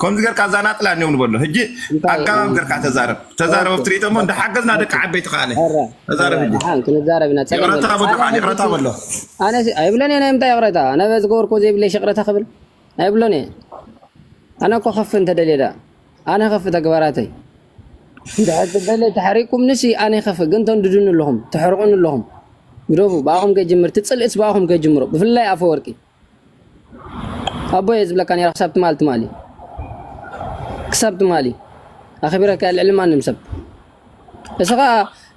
ከምዚ ጌርካ እዛ ናጥላ እኒኦም ንበሎ። ሕጂ እንታይ ኣጋባብ ጌርካ ተዛረብ። ተዛረብ ኣብ ትርኢቶ እሞ እንዳሓገዝና ደቂ ዓበይቲ ከኣነ። ኧረ፣ ተዛረብ ሕጂ። ደሓን ክንዛረብ ኢና። ጸገም ይቕረታ የለን። በሎ፣ ደሓን ይቕረታ በሎ። ኣነ ሲ-፣ ኣይብሎን እየ ናይ ምንታይ ይቕረታ። ኣነ በዚ ገበርኩ ዘይብለይ ይቕረታ ክብል ኣይብሎን እየ። ኣነ እኮ ከፍ እንተደልየ ደኣ፣ ኣነ ከፍ ተግባራተይ። እንድሕር ትደልየ ተሕሪቁምንሲ ኣነ ከፍ፣ ግን ተንድዱኒ ኣለኹም፣ ተሕርቁኒ ኣለኹም። ግደፉ፣ ብኣኹም ከይጅምር፣ እቲ ጽልእስ ብኣኹም ከይጅምሮ። ብፍላይ ኣፈወርቂ። ኣቦ እየ ዝብለካ ነይረ ክሳብ ትማሊ ትማሊ። ክሳብ ትማሊ። ኣኽቢረካ እየ ልዕሊ ማንም ሰብ። እስኻ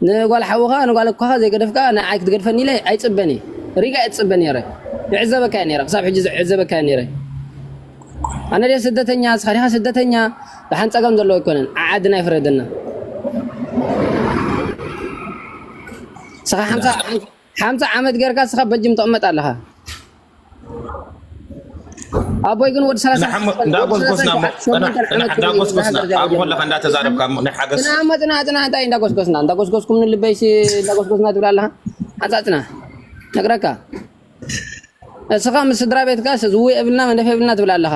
ንጓል ሓውኻ፣ ንጓል እኳኻ ዘይገደፍካ ንዓይ ክትገድፈኒ ኢለ ኣይጽበን እየ። ሪጋ እየ ዝጽበ ነይረ። ይዕዘበካ እየ ነይረ። ክሳብ ሕጂ ዝዕዘበካ እየ ነይረ። ኣነ ድየ ስደተኛ፣ እስኻ ዲኻ ስደተኛ? ደሓን ጸገም ዘለዎ ኣይኮነን። ዓዓድና ይፍረደና። እስኻ ሓምሳ፣ ሓምሳ ዓመት ጌርካ እስኻ በልጅም ተቕመጥ ኣለኻ። ኣቦይ ግን ወዲ ሰላሳ እንዳሓሞ-፣ ወዲ እንዳጎስጎስና ሰላሳ እሞ፣ ሸሞንተ ጽናሕ፣ ዓመት ጽናሕ፣ ኮይኑ እንዳጎስጎስና፣ ዝዛረብ ዘሎ። ኣብኡ ከለኻ እንዳተዛረብካ እሞ፣ ናይ ሓገዝ። ጽናሕ እሞ ጽናሕ፣ እንታይ እንዳጎስጎስና? እንዳጎስጎስኩም ንልበይሲ፣ እንዳጎስጎስና ትብላ ኣለኻ? ሓንጻጽና። ነግረካ። እስኻ ምስ ስድራ ቤትካ ስ-፣ ዝዊ የብልና፣ መንደፍ የብልና ትብላ ኣለኻ።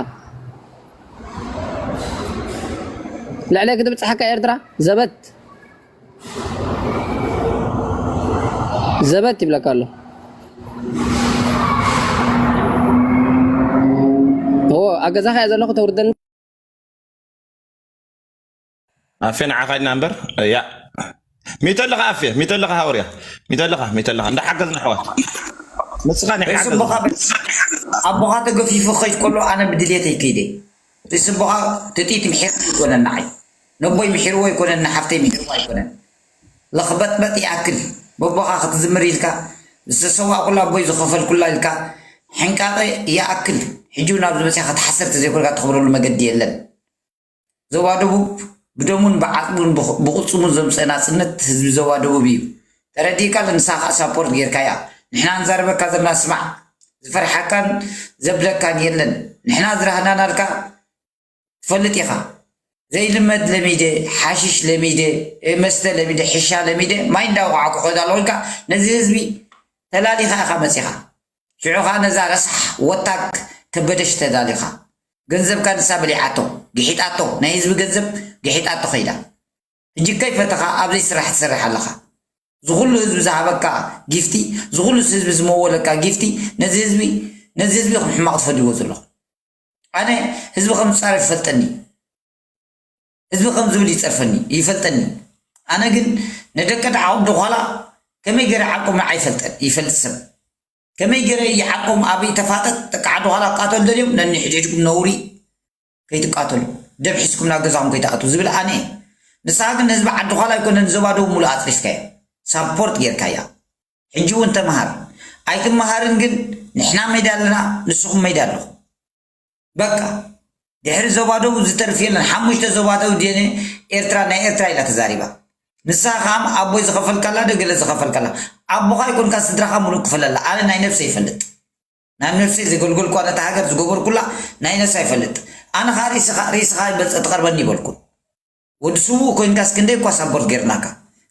ልዕለይ ክትብጽሓካ ኤርትራ፣ ዘበት። ዘበት ይብለካ ኣሎ። እዎ፣ ኣብ ገዛኻ እየ ዘለኹ፣ ተውርደኒ። ኣፌ፣ ንዓኻ ኢልና እምበር፣ ያ። ሚተለኻ ኣፌ፣ ሚተለኻ ሃውርያ። ሚተለኻ፣ ሚተለኻ። እንዳሓገዝና ኣሕዋት። ንስኻ ርእሲ ንሓገዝ። ኣቦኻ፣ ኣቦኻ ተገፊፉ ክኸይድ ከሎ ኣነ ብድልየተይ ከይደ። ርእሲ ኣቦኻ ተጥኢት ምሒር ኣይኮነን ንዓይ። ነቦይ ምሒርዎ ኣይኮነን፣ ንሓፍተይ ምሒርዎ ኣይኮነን። ለኽበጥበጥ ይኣክል። በቦኻ ክትዝምር ኢልካ፣ ዝተሰዋእኩላ ኣቦይ ዝኸፈልኩላ ኢልካ፣ ሕንቃቐ ይኣክል። ሕጂ እውን ኣብዚ መጺኻ ክትሓስር ተዘይኮንካ ትኽብረሉ መገዲ የለን። ዞባ ደቡብ ብደሙን ብዓጽሙን ብኽ-፣ ብቕልጽሙን ዘምጽአ ናጽነት ህዝቢ ዞባ ደቡብ እዩ። ተረዲእካ ኣሎ፣ ንሳ ኸኣ ሳፖርት ጌርካያ። ንሕና ንዛረበካ ዘለና ስማዕ፣ ዝፈርሓካን ዘብለካን የለን። ንሕና ዝራህናናልካ ትፈልጥ ኢኻ። ዘይልመድ ለሚደ፣ ሓሽሽ ለሚደ፣ እ፣ መስተ ለሚደ፣ ሕሻ ለሚደ፣ ማይ እንዳወቃዕኩ ክኸይድ ኣለኹ ኢልካ ነዚ ህዝቢ ተላሊኻ ኢኻ መጺኻ። ሽዑ ኸኣ ነዛ ረሳሕ ወታግ ከበደሽ ተዳሊኻ። ገንዘብካ ንሳ በሊዓቶ፣ ግሒጣቶ፣ ናይ ህዝቢ ገንዘብ ግሒጣቶ ኸይዳ። ሕጂ ከይፈተኻ ኣብ ዘይስራሕ ትሰርሕ ኣለኻ። ዝኹሉ ህዝቢ ዝሃበካ ጊፍቲ፣ ዝኹሉ ህዝቢ ዝመወለካ ጊፍቲ፣ ነዚ ህዝቢ፣ ነዚ ህዝቢ ኢኹም ሕማቕ ትፈድይዎ ዘለኹም። ኣነ ህዝቢ ከም ዝጻረፍ ይፈልጠኒ። ህዝቢ ከም ዝብል ይጸርፈኒ፣ ይፈልጠኒ። ኣነ ግን ንደቂ ዓቕብ ድዃላ ከመይ ገይረ ዓቅቦም ንዓይ ይፈልጠን፣ ይፈልጥ ሰብ። ከመይ ገይረ ይዓቅቦም፣ ኣበይ ተፋጠጥ፣ ደቂ ዓዲ ዃላ ክቃተሉ ደልዮም፣ ነኒ ሕድሕድኩም ነውሪ ከይትቃተሉ፣ ደም ሒዝኩም ናብ ገዛኹም ከይትኣትዉ ዝብል ኣነ እየ። ንስኻ ግን ንህዝቢ ዓዲ ዃላ ኣይኮነን፣ ንዞባ ደቡብ ሙሉእ ኣጽሪፍካዮ። ሳፖርት ጌርካያ። ሕጂ እውን ተምሃር። ኣይትምሃርን ግን ንሕና ሜዳ ኣለና፣ ንስኹም ሜዳ ኣለኹም። በቃ። ድሕሪ ዞባ ደቡብ ዝተርፍ የለን። ሓሙሽተ ዞባ ደቡብ ድየን ኤርትራ፣ ናይ ኤርትራ ኢላ ተዛሪባ። ንስኻ ከኣ ኣቦይ ዝኸፈልካላ ዶ ገለ ዝኸፈልካላ? ኣቦኻ ኣይኮንካ ስድራኻ ሙሉእ ክፈለላ። ኣነ ናይ ነብሰይ ይፈልጥ። ናይ ነብሰይ ዘገልገልኳ ነታ ሃገር ዝገበርኩላ ናይ ነብሳ ይፈልጥ። ኣነ ከኣ ርእስኻ፣ ርእስኻ ይበልጸ ትቐርበኒ ይበልኩ። ወዲ ስዉእ ኮይንካስ ክንደይ እኳ ሳፖርት ጌርናካ፣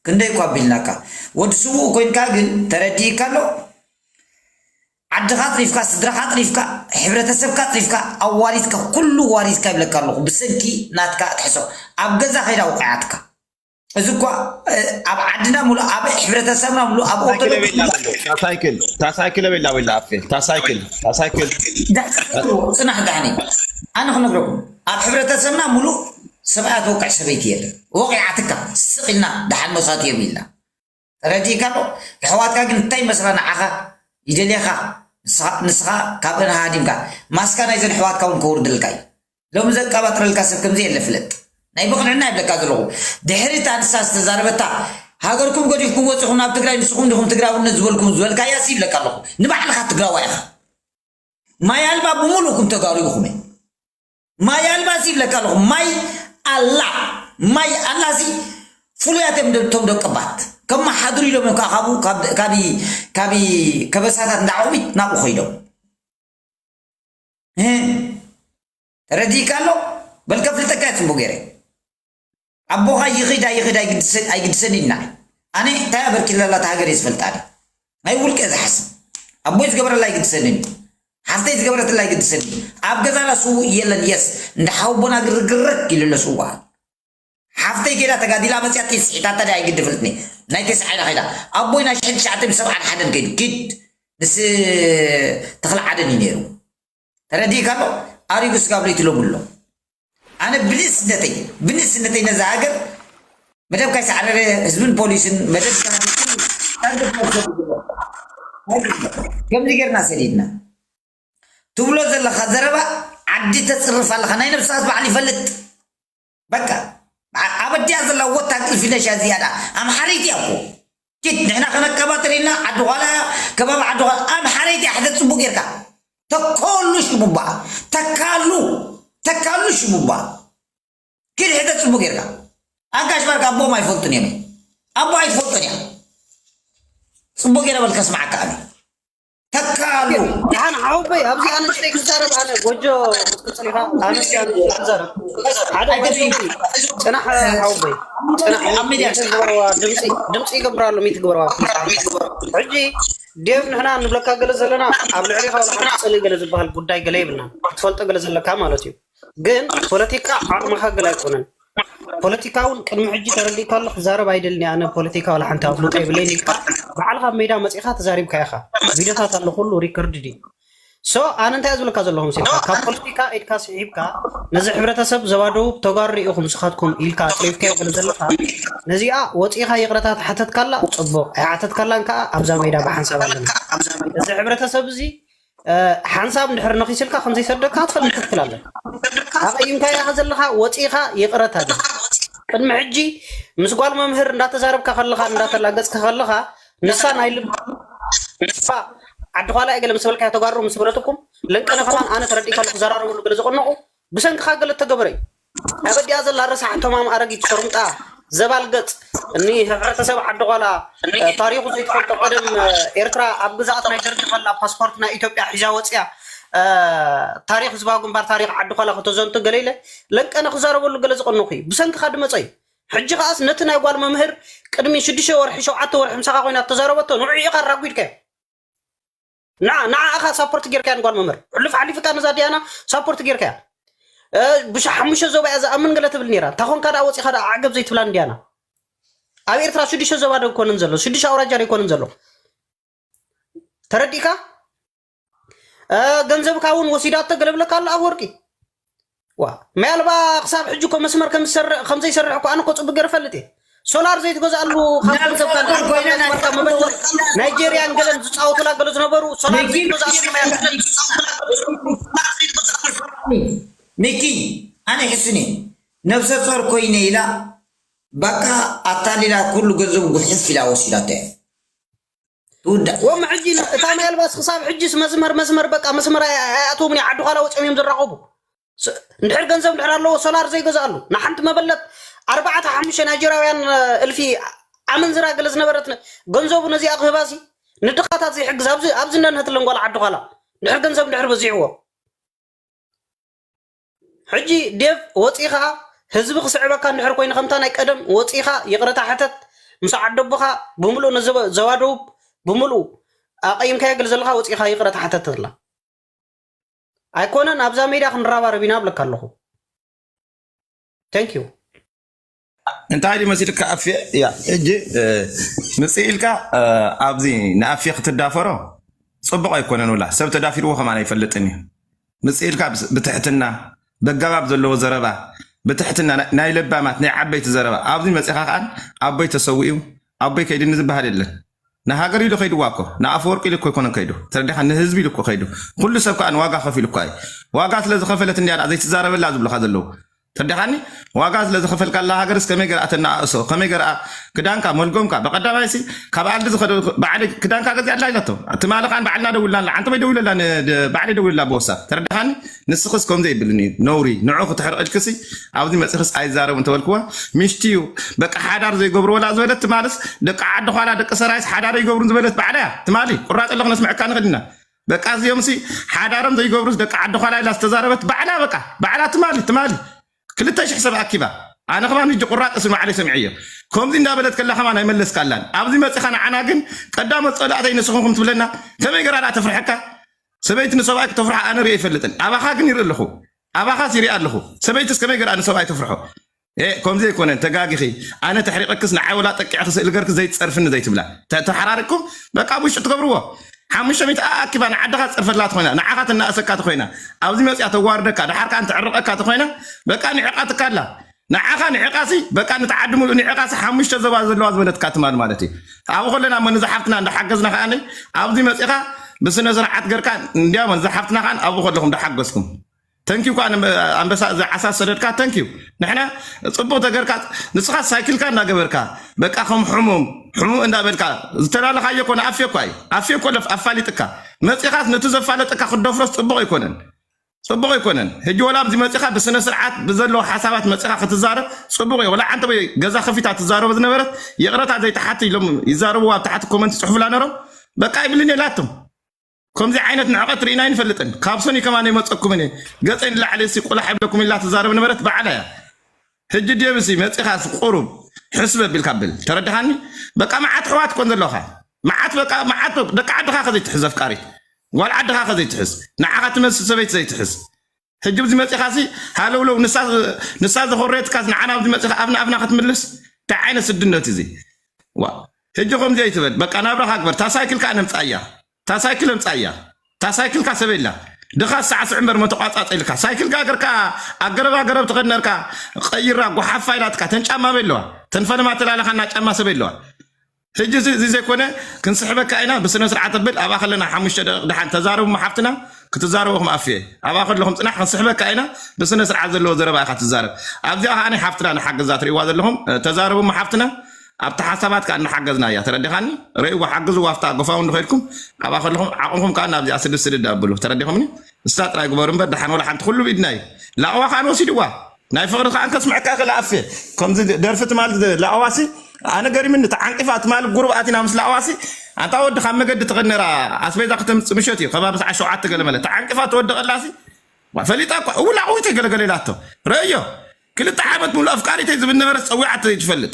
ክንደይ እኳ ኣቢልናካ። ወዲ ስዉእ ኮይንካ ግን ተረዲእካ ኣሎ። ዓድኻ ኣጽሪፍካ፣ ስድራኻ ኣጽሪፍካ፣ ሕብረተሰብካ ኣጽሪፍካ፣ ኣዋሪድካ፣ ኩሉ ዋሪድካ ይብለካ ኣለኹ። ብሰንኪ ናትካ ኣትሕሶ ኣብ ገዛ ከይዳ ውቕዓትካ። እዚ እኳ፣ እ፣ ኣብ ዓድና ሙሉ፣ ኣብ ሕብረተሰብና ሙሉ፣ ኣብ ታሳይክል ኦርቶዶክስ ቤላ ሙሉ። ዘሎ፣ ታሳይክል፣ ታሳይክል ቤላ ቤላ ኣፌ፣ ታሳይክል፣ ታሳይክል። ዳሕኒ ጽናሕ ዳሕኒ። ኣነ ክነግረኩም፣ ኣብ ሕብረተሰብና ሙሉ ሰብኣያ ተወቅዕ ሰበይቲ የለን። ወቂዓትካ፣ ስቕ ኢልና፣ ደሓን መሳትዮም ኢልና። ተረዲእካ ዶ? ኣሕዋትካ ግን እንታይ ይመስላ ንዓኻ? ይደልያኻ። ንስኻ፣ ንስኻ ካብአን ሃዲምካ። ማስካ ናይዘን ኣሕዋትካ እውን ከውርደልካ እዩ። ሎሚ ዘቀባጥረልካ ሰብ ከምዚ የለ ፍለጥ። ናይ ብቕንዕና ይብለካ ዘለኹ። ድሕሪ እታ ንሳ ዝተዛረበታ፣ ሃገርኩም ገዲፍኩም ወጺኹም ናብ ትግራይ፣ ንስኹም ዲኹም ትግራውነት ዝበልኩም ዝበልካያስ ይብለካ ኣለኹ። ንባዕልኻ ትግራዋይ ኢኻ። ማይ ኣልባ ብምሉእኩም ተጋሩ ኢኹም። ማይ ኣልባ ሲ ይብለካ ኣለኹ። ማይ ኣላ፣ ማይ ኣላ ሲ ፍሉያት እዮም ደ-፣ እቶም ደቀባት። ከመሓድሩ ኢሎም እዮም ከኣ ካብኡ፣ ካብ፣ ካብ፣ ካብ ከበሳታት እንዳዓቑቢት ናብኡ ኸይዶም። እ፣ ተረዲእካ ኣሎ? በል ከፍልጠካ እየ ጽቡቕ ገይረ። ኣቦኻ ይኺድ ኣይኺድ ኣይግድሰ-፣ ኣይግድሰን ኢልና። ኣነ እንታይ ኣበርኪትላ ኣላ እታ ሃገር እየ ዝፈልጣ ኣነ። ናይ ውልቀ ዝሓስብ። ኣቦይ ዝገበረላ ኣይግድሰንን እዩ። ሓፍተይ ዝገበረትላ ኣይግድሰኒ። ኣብ ገዛና ስውእ የለን። የስ እንዳ ሓውቦና ግርግረክ ኢሉ ኣሎ ስውኣ። ሓፍተይ ጌዳ ተጋዲላ መፅያ ቴስዒታታ ዳ ኣይግድፈልትኒ። ናይ ቴስዓ ኢላ ኸይዳ። ኣቦይ ናይ ሽሕን ትሽዓተ ብሰብዓን ሓደን ከይዱ ኪድ ምስ ተኽለ ዓደን እዩ ነይሩ። ተረዲእካ ኣሎ። ኣሪጉ ስጋብ ለይቲ ሎሚ ኣሎ። ኣነ ብንእስነተይ ብንእስነተይ ነዛ ሃገር መደብ ካይሰዓረረ ህዝብን ፖሊስን መደብ ከምዚ ጌርና ሰዲድና ትብሎ ዘለኻ ዘረባ ዓዲ ተፅርፍ ኣለኻ። ናይ ነብስኻስ ባዕሉ ይፈልጥ። በቃ ኣብ ኣዲኣ ዘላ ወታ ቅልፊ ነሻ ዝያዳ ኣምሓረይቲ እያ እኮ። ኪድ ንሕና ከነቀባጥር ኢልና ዓዲ ኋላ ከባቢ ዓዲ ኋላ ኣምሓረይቲ እያ። ሕደ ፅቡቅ ጌርካ ተኮሉ ሽቡባ ተካሉ ተካሉ ሽቡባ ኪድ ሕደ ፅቡቅ ጌርካ ኣጋሽ ባርካ ኣቦም ኣይፈልጡን እዮም። ኣቦ ኣይትፈልጡን እያ። ፅቡቅ ጌረ በል ከስማዓካ ኣነ ተካሉ ደሓን ሓውበይ ኣብዚኣ ንእሽተይ ክዛረብ ኣነ ጎጆ ክትቅፅል ኢኻ ኣነስ ክዛረብ ሓደ ኣይተደይ- ጽናሕ ሓውበይ ጽናሕ ኣብ ሚድያ ሚት ግበርዋ ድምፂ ድምፂ ይገብራሉ ሚት ግበርዋ ሕጂ ዴቭ ንሕና ንብለካ ገለ ዘለና ኣብ ልዕሊኻ ዋላ ሓንቲ ጽልኢ ገለ ዝበሃል ጉዳይ ገለ የብልና ክትፈልጦ ገለ ዘለካ ማለት እዩ ግን ፖለቲካ ዓቕምኻ ገለ ኣይኮነን ፖለቲካ እውን ቅድሚ ሕጂ ተረዲእካ ኣሎ ክዛረብ ኣይደልን ኣነ ፖለቲካ ዋላ ሓንቲ ኣፍልጦ የብለይን ኢልካ ባዕልኻ ኣብ ሜዳ መፂእኻ ተዛሪብካ ኢኻ ቪዲዮታት ኣሎ ኩሉ ሪከርድ ድዩ so ኣነ እንታይ ዝብለካ ዘለኹ መሲልካ ካብ ፖለቲካ ኢድካ ስሒብካ ነዚ ሕብረተሰብ ዘባደው ተጋሩ ኢኹም ንስኻትኩም ኢልካ ኣፅሪፍካዮ ገለ ዘለካ ነዚኣ ወፂእኻ ይቕረታ ተሓተትካላ ፅቡቕ ኣይሓተትካላን ከዓ ኣብዛ ሜዳ ብሓንሳብ ኣለና እዚ ሕብረተሰብ እዚ ሓንሳብ እንድሕር ነኺስልካ ከምዘይሰደካ ክትፈልጥ ትኽክል ኣለ ኣቐይምካያ ዘለኻ ወፂእኻ ይቕረታ ዲ ቅድሚ ሕጂ ምስ ጓል መምህር እንዳተዛረብካ ከለኻ እንዳተላገፅካ ከለኻ ንሳ ናይ ልባ ዓዲ ኳላ ገለ ምስ በልካያ ተጋሩ ምስ በለትኩም ለንቀነ ከማን ኣነ ተረዲእካ ኣለኩ ዘራረበሉ ገለ ዝቐነቑ ብሰንክኻ ገለ ተገበረ እዩ ኣበዲኣ ዘላ ረሳሕ ተማም ኣረጊት ሸርሙጣ ዘባል ገጽ እኒ ሕብረተሰብ ዓዲ ኳላ ታሪኹ ዘይትፈልጦ ቀደም ኤርትራ ኣብ ግዛኣት ናይ ደርጊ ከላ ፓስፖርት ናይ ኢትዮጵያ ሒዛ ወፅያ ታሪክ ህዝባዊ ግንባር ታሪክ ዓዲ ኳላ ከተዘንቱ ገለ ኢለ ለንቀነ ክዛረበሉ ገለ ዝቐነኹ እዩ ብሰንክኻ ድመፀ እዩ ሕጂ ከዓስ ነቲ ናይ ጓል መምህር ቅድሚ ሽዱሽተ ወርሒ ሸውዓተ ወርሒ ምሳኻ ኮይና ተዛረበቶ ንዑ ኢኻ ኣራጒድካዮ ንዓ ንዓኻ ሳፖርት ጌርካያ ንጓል መምህር ሕሉፍ ሓሊፍካ ነዛ ዲያና ሳፖርት ጌርካያ ብሻ ሓሙሽተ ዞባ እያ ዝኣምን ገለ ትብል ነራ እንታይ ኮንካ ደኣ ወፂኻ ደኣ ዓገብ ዘይትብላ ንዲያና ኣብ ኤርትራ ሽዱሽተ ዞባ ዶ ኣይኮነን ዘሎ ሽዱሽተ ኣውራጃ ዶ ኣይኮነን ዘሎ ተረዲእካ ገንዘብካ እውን ወሲዳቶ ገለ ብለካ ኣሎ ኣፈወርቂ ዋ ማያልባ ክሳብ ሕጂ እኮ መስመር ከም ዘይሰርሕ እኮ ኣነ እኮ ፅቡቅ ገይረ ፈልጥ እየ ሶላር ዘይትገዝኣሉ ካብ ገንዘብካ ንሓንኳ መበለት ናይጄርያን ገለን ዝፃወቱላ ገለ ዝነበሩ ሶላር ዘይትገዝኣሉ ሚኪ ኣነ ሕስኒ ነብሰ ፆር ኮይነ ኢላ በቃ ኣታሊላ ኩሉ ገንዘቡ ጉሕፍ ኢላ ወሲዳቶ እያ ትውዳእ ወም ሕጂ እታ ናይ ኣልባስ ክሳብ ሕጂስ መስመር መስመር በቃ መስመር ኣይኣትዎም ዓዲ ኋላ ወፂኦም እዮም ዝራኸቡ እንድሕር ገንዘብ እንድሕር ኣለዎ ሶላር ዘይገዝኣሉ ንሓንቲ መበለት ኣርባዕተ ሓሙሽተ ናይጀራውያን እልፊ ኣመንዝራ ገለ ዝነበረት ገንዘቡ ነዚኣ ክህባሲ ንድኻታት ዘይሕግዝ ኣብዚ ኣብዚ ነንህትለን ጓል ዓዲ ኋላ እንድሕር ገንዘብ እንድሕር በዚሕዎ ሕጂ ዴቭ ወፂኻ ህዝቢ ክስዕበካ እንድሕር ኮይኑ ከምታ ናይ ቀደም ወፂኻ ይቕረታ ሕተት ምስ ዓደቦኻ ብምሉእ ነዘባደቡብ ብምሉእ ኣቐይምካዮ ገለ ዘለኻ ወፂኻ ይቕረታ ሕተት ትላ ኣይኮነን ኣብዛ ሜዳ ክንራባረብ ኢና ብለካ ኣለኹ thank you እንታይ ድዩ መሲልካ ኣፌ እያ ሕጂ ምፅእ ኢልካ ኣብዚ ንኣፌ ክትዳፈሮ ፅቡቕ ኣይኮነን ውላ ሰብ ተዳፊርዎ ከማን ኣይፈልጥን እዩ ምፅእ ኢልካ ብትሕትና በጋባብ ዘለዎ ዘረባ ብትሕትና ናይ ለባማት ናይ ዓበይቲ ዘረባ ኣብዚ መፂኻ ከዓን ኣቦይ ተሰዊኡ ኣቦይ ከይድኒ ዝበሃል የለን ንሃገር ኢሉ ከይድዋ እኮ ንኣፈወርቂ ኢሉ እኮ ኣይኮነን ከይዱ ተረዲኻ ንህዝቢ ኢሉ እኮ ከይዱ ኩሉ ሰብ ከዓ ንዋጋ ከፊሉ እኮ እዩ ዋጋ ስለ ዝኸፈለት እንዲያ ዘይትዛረበላ ዝብሉኻ ዘለዉ ተረዲኻኒ ዋጋ ስለ ዝኸፈልካላ ሃገርስ ከመይ ገርኣ ተነኣእሶ ከመይ ገርኣ ክዳንካ መልጎምካ በቀዳማይሲ ካብ ዓዲ ዝኸደ ባዕዲ ክዳንካ ገዚኣላ ኢላቶ ትማሊ ከዓ ባዕልና ደውልና ኣላ ዓንተመይ ደዊለላ ባዕዲ ደዊለላ ብወሳብ ተረዲኻኒ ንስኽስ ከምዚ ይብልን እዩ ነውሪ ንዑ ክትሕርቕ ኢልክሲ ኣብዚ መፂኽስ ኣይዛረቡ እንተበልክዋ ምሽቲ እዩ በቃ ሓዳር ዘይገብርዎ ላ ዝበለት ትማልስ ደቂ ዓዲ ኳላ ደቂ ሰራይስ ሓዳር ይገብሩን ዝበለት ባዕላ እያ ትማሊ ቁራፅ ኣለኹ ነስምዐካ ንኽእል ኢና በቃ እዚኦም ሲ ሓዳሮም ዘይገብሩስ ደቂ ዓዲ ኳላ ኢላ ዝተዛረበት ባዕላ በቃ ባዕላ ትማሊ ትማሊ ክልተ ሽሕ ሰብ ኣኪባ ኣነ ከማን ሕጂ ቁራፅ ስም ዓለይ ሰሚዐዮ ከምዚ እንዳበለት ከላ ከማን ኣይመለስካላን ኣብዚ መፂኻ ንዓና ግን ቀዳሞት ፀላእተይ ንስኹም ትብለና ከመይ ገራ ደኣ ተፍርሐካ ሰበይቲ ንሰብኣይ ክተፍርሖ ኣነ ሪኦ ኣይፈልጥን። ኣባኻ ግን ይርኢ ኣለኹ። ኣባኻስ ይርኢ ኣለኹ። ሰበይትስ ከመይ ገይራ ንሰብኣይ ተፍርሖ? ኤ፣ ከምዚ ኣይኮነን፣ ተጋጊኺ። ኣነ ተሕሪቐክስ ንዓይ ወላ ጠቂዐ ክስእል ገርክ ዘይትጸርፍኒ ዘይትብላ። ተ-፣ ተሓራሪቕኩም በቃ ብውሽጢ ትገብርዎ። ሓሙሽተ ሚእቲ ኣኪባ ንዓድኻ ትጸርፈላ ተኾይና፣ ንዓኻ ትናእሰካ ተኾይና፣ ኣብዚ መጽያ ተዋርደካ፣ ደሓር ከኣ ትዕርቐካ ተኾይና፣ በቃ ንዕቓትካ ኣላ። ንዓኻ ንዕቓሲ፣ በቃ ንትዓዲ ሙሉእ ንዕቓሲ ሓሙሽተ ዞባ ዘለዋ ዝበለትካ ትማል ማለት እዩ። ኣብኡ ከለና እሞ ነዛ ሓፍትና እንዳሓገዝና ከኣ ኣብዚ መጺኻ ብስነ ስርዓት ገርካ እንዲያም ነዛ ሓፍትና ከኣ ኣብኡ ከለኹም እንዳሓገዝኩም። ተንኪዩ እኳ ኣንበሳ እዚ ዓሳ ዝሰደድካ ተንኪዩ። ንሕና ጽቡቕ ተገርካ ንስኻ ሳይክልካ እናገበርካ በቃ ከም ሕሙም ሕሙም እንዳበልካ ዝተላለኻዮ እኮ ንኣፌ እኳ እዩ። ኣፌ እኮ ለፍ-፣ ኣፋሊጥካ መጺኻስ ነቲ ዘፋለጠካ ክትደፍሮስ ጽቡቕ ኣይኮነን። ጽቡቕ ኣይኮነን። ሕጂ ወላ ኣብዚ መጺኻ ብስነ ስርዓት ብዘለዎ ሓሳባት መጺኻ ክትዛረብ ጽቡቕ እዩ። ወላ ዓንተ ወይ ገዛ ከፊታ ትዛረቦ ዝነበረት ይቕረታ ዘይተሓቲ ኢሎም ይዛረብዋ ኣብ ታሕቲ ኮመንት ይጽሕፉላ ነሮም። በቃ ይብልን የላቶም። ከምዚ ዓይነት ንዕቐት ርኢና ኣይንፈልጥን። ካብ ሰኒ ከማን ይመጸኩምን እየ። ገጸይ ንላዕሊ ሲ ቁላሕ ይብለኩም ኢላ ትዛረብ ነበረት ባዕላ እያ። ሕጂ ድየብሲ መጺኻስ ቁሩብ ሕስብ ኣቢልካ ብል። ተረድኻኒ? በቃ መዓት ኣሕዋት እኮን ዘለኻ። መዓት በቃ መዓት ደቂ ዓድኻ ከዘይትሕዝ ኣፍቃሪት። ጓል ዓድኻ ከዘይትሕዝ። ንዓኻ ትመስል ሰበይቲ ዘይትሕዝ። ሕጂ ኣብዚ መጺኻሲ ሃለውለው ንሳ፣ ንሳ ዘኾረየትካስ ንዓና ኣብዚ መጺኻ ኣፍና ኣፍና ክትምልስ? እንታይ ዓይነት ስድነት እዚ? ዋ፣ ሕጂ ከምዚ ኣይትበል። በቃ ናብራኻ ግበር። እታ ሳይክል ከኣ ነምጻያ። እታ ሳይክል ኣምጻያ። እታ ሳይክልካ ሰበይላ። ድኻ ሳዕስዕ እምበር መተቋጻጸ ኢልካ። ሳይክል ጋገርካ ኣገረብ ኣገረብ ትኸድ ነርካ። ቀይራ ጓሓፋ ኢላትካ። ተን ጫማ በይ ኣለዋ። ተን ፈለማ ተላለኻና ጫማ ሰበይ ኣለዋ። ሕጂ እዚ፣ እዚ ዘይኮነ ክንስሕበካ ኢና ብስነ ስርዓት ኣብል ኣብኣ ከለና ሓሙሽተ ደቂቕ ደሓን ተዛረቡ እሞ ሓፍትና ክትዛረቡ ከም ኣፍየ ኣብኣ ከለኹም ጽናሕ ክንስሕበካ ኢና ብስነ ስርዓት ዘለዎ ዘረባ ኢኻ ትዛረብ ኣብዚኣ ከኣ ናይ ሓፍትና ንሓግዛ ትርእይዋ ዘለኹም እ፣ ተዛረቡ እሞ ሓፍትና ኣብቲ ሓሳባት ከኣ እናሓገዝና እያ ተረዲኻኒ ረእይዋ ሓግዝዋ ኣብታ ጎፋውንዲ ከይድኩም ኣብኣ ከለኹም ዓቕምኹም ከኣ ናብዚኣ ስድድ ስድድ ኣብሉ ተረዲኹምኒ ንሳ ጥራይ ግበሩ እምበር ደሓን ወላ ሓንቲ ኩሉ ብኢድና እዩ ላቕዋ ከኣ ንወሲድዋ ናይ ፍቕሪ ከኣ እንከስምዐካ ክእል ኣፌ ከምዚ ደርፊ ትማል ላቕዋሲ ኣነ ገሪምኒ ተዓንቂፋ ትማል ጉሩብ ኣቲና ምስ ላቕዋሲ ኣንታ ወዲ ካብ መገዲ ትኸድ ነራ ኣስቤዛ ከተምጽእ ምሸት እዩ ከባቢ ሰዓት ሸውዓተ ገለ መለ ተዓንቂፋ ትወድቐላሲ ፈሊጣ እኳ እው ላቕዊት ገለገለ ኢላቶ ረእዮ ክልተ ዓመት ሙሉ ኣፍቃሪተይ ዝብል ነበረ ጸዊዓቶ ትፈልጥ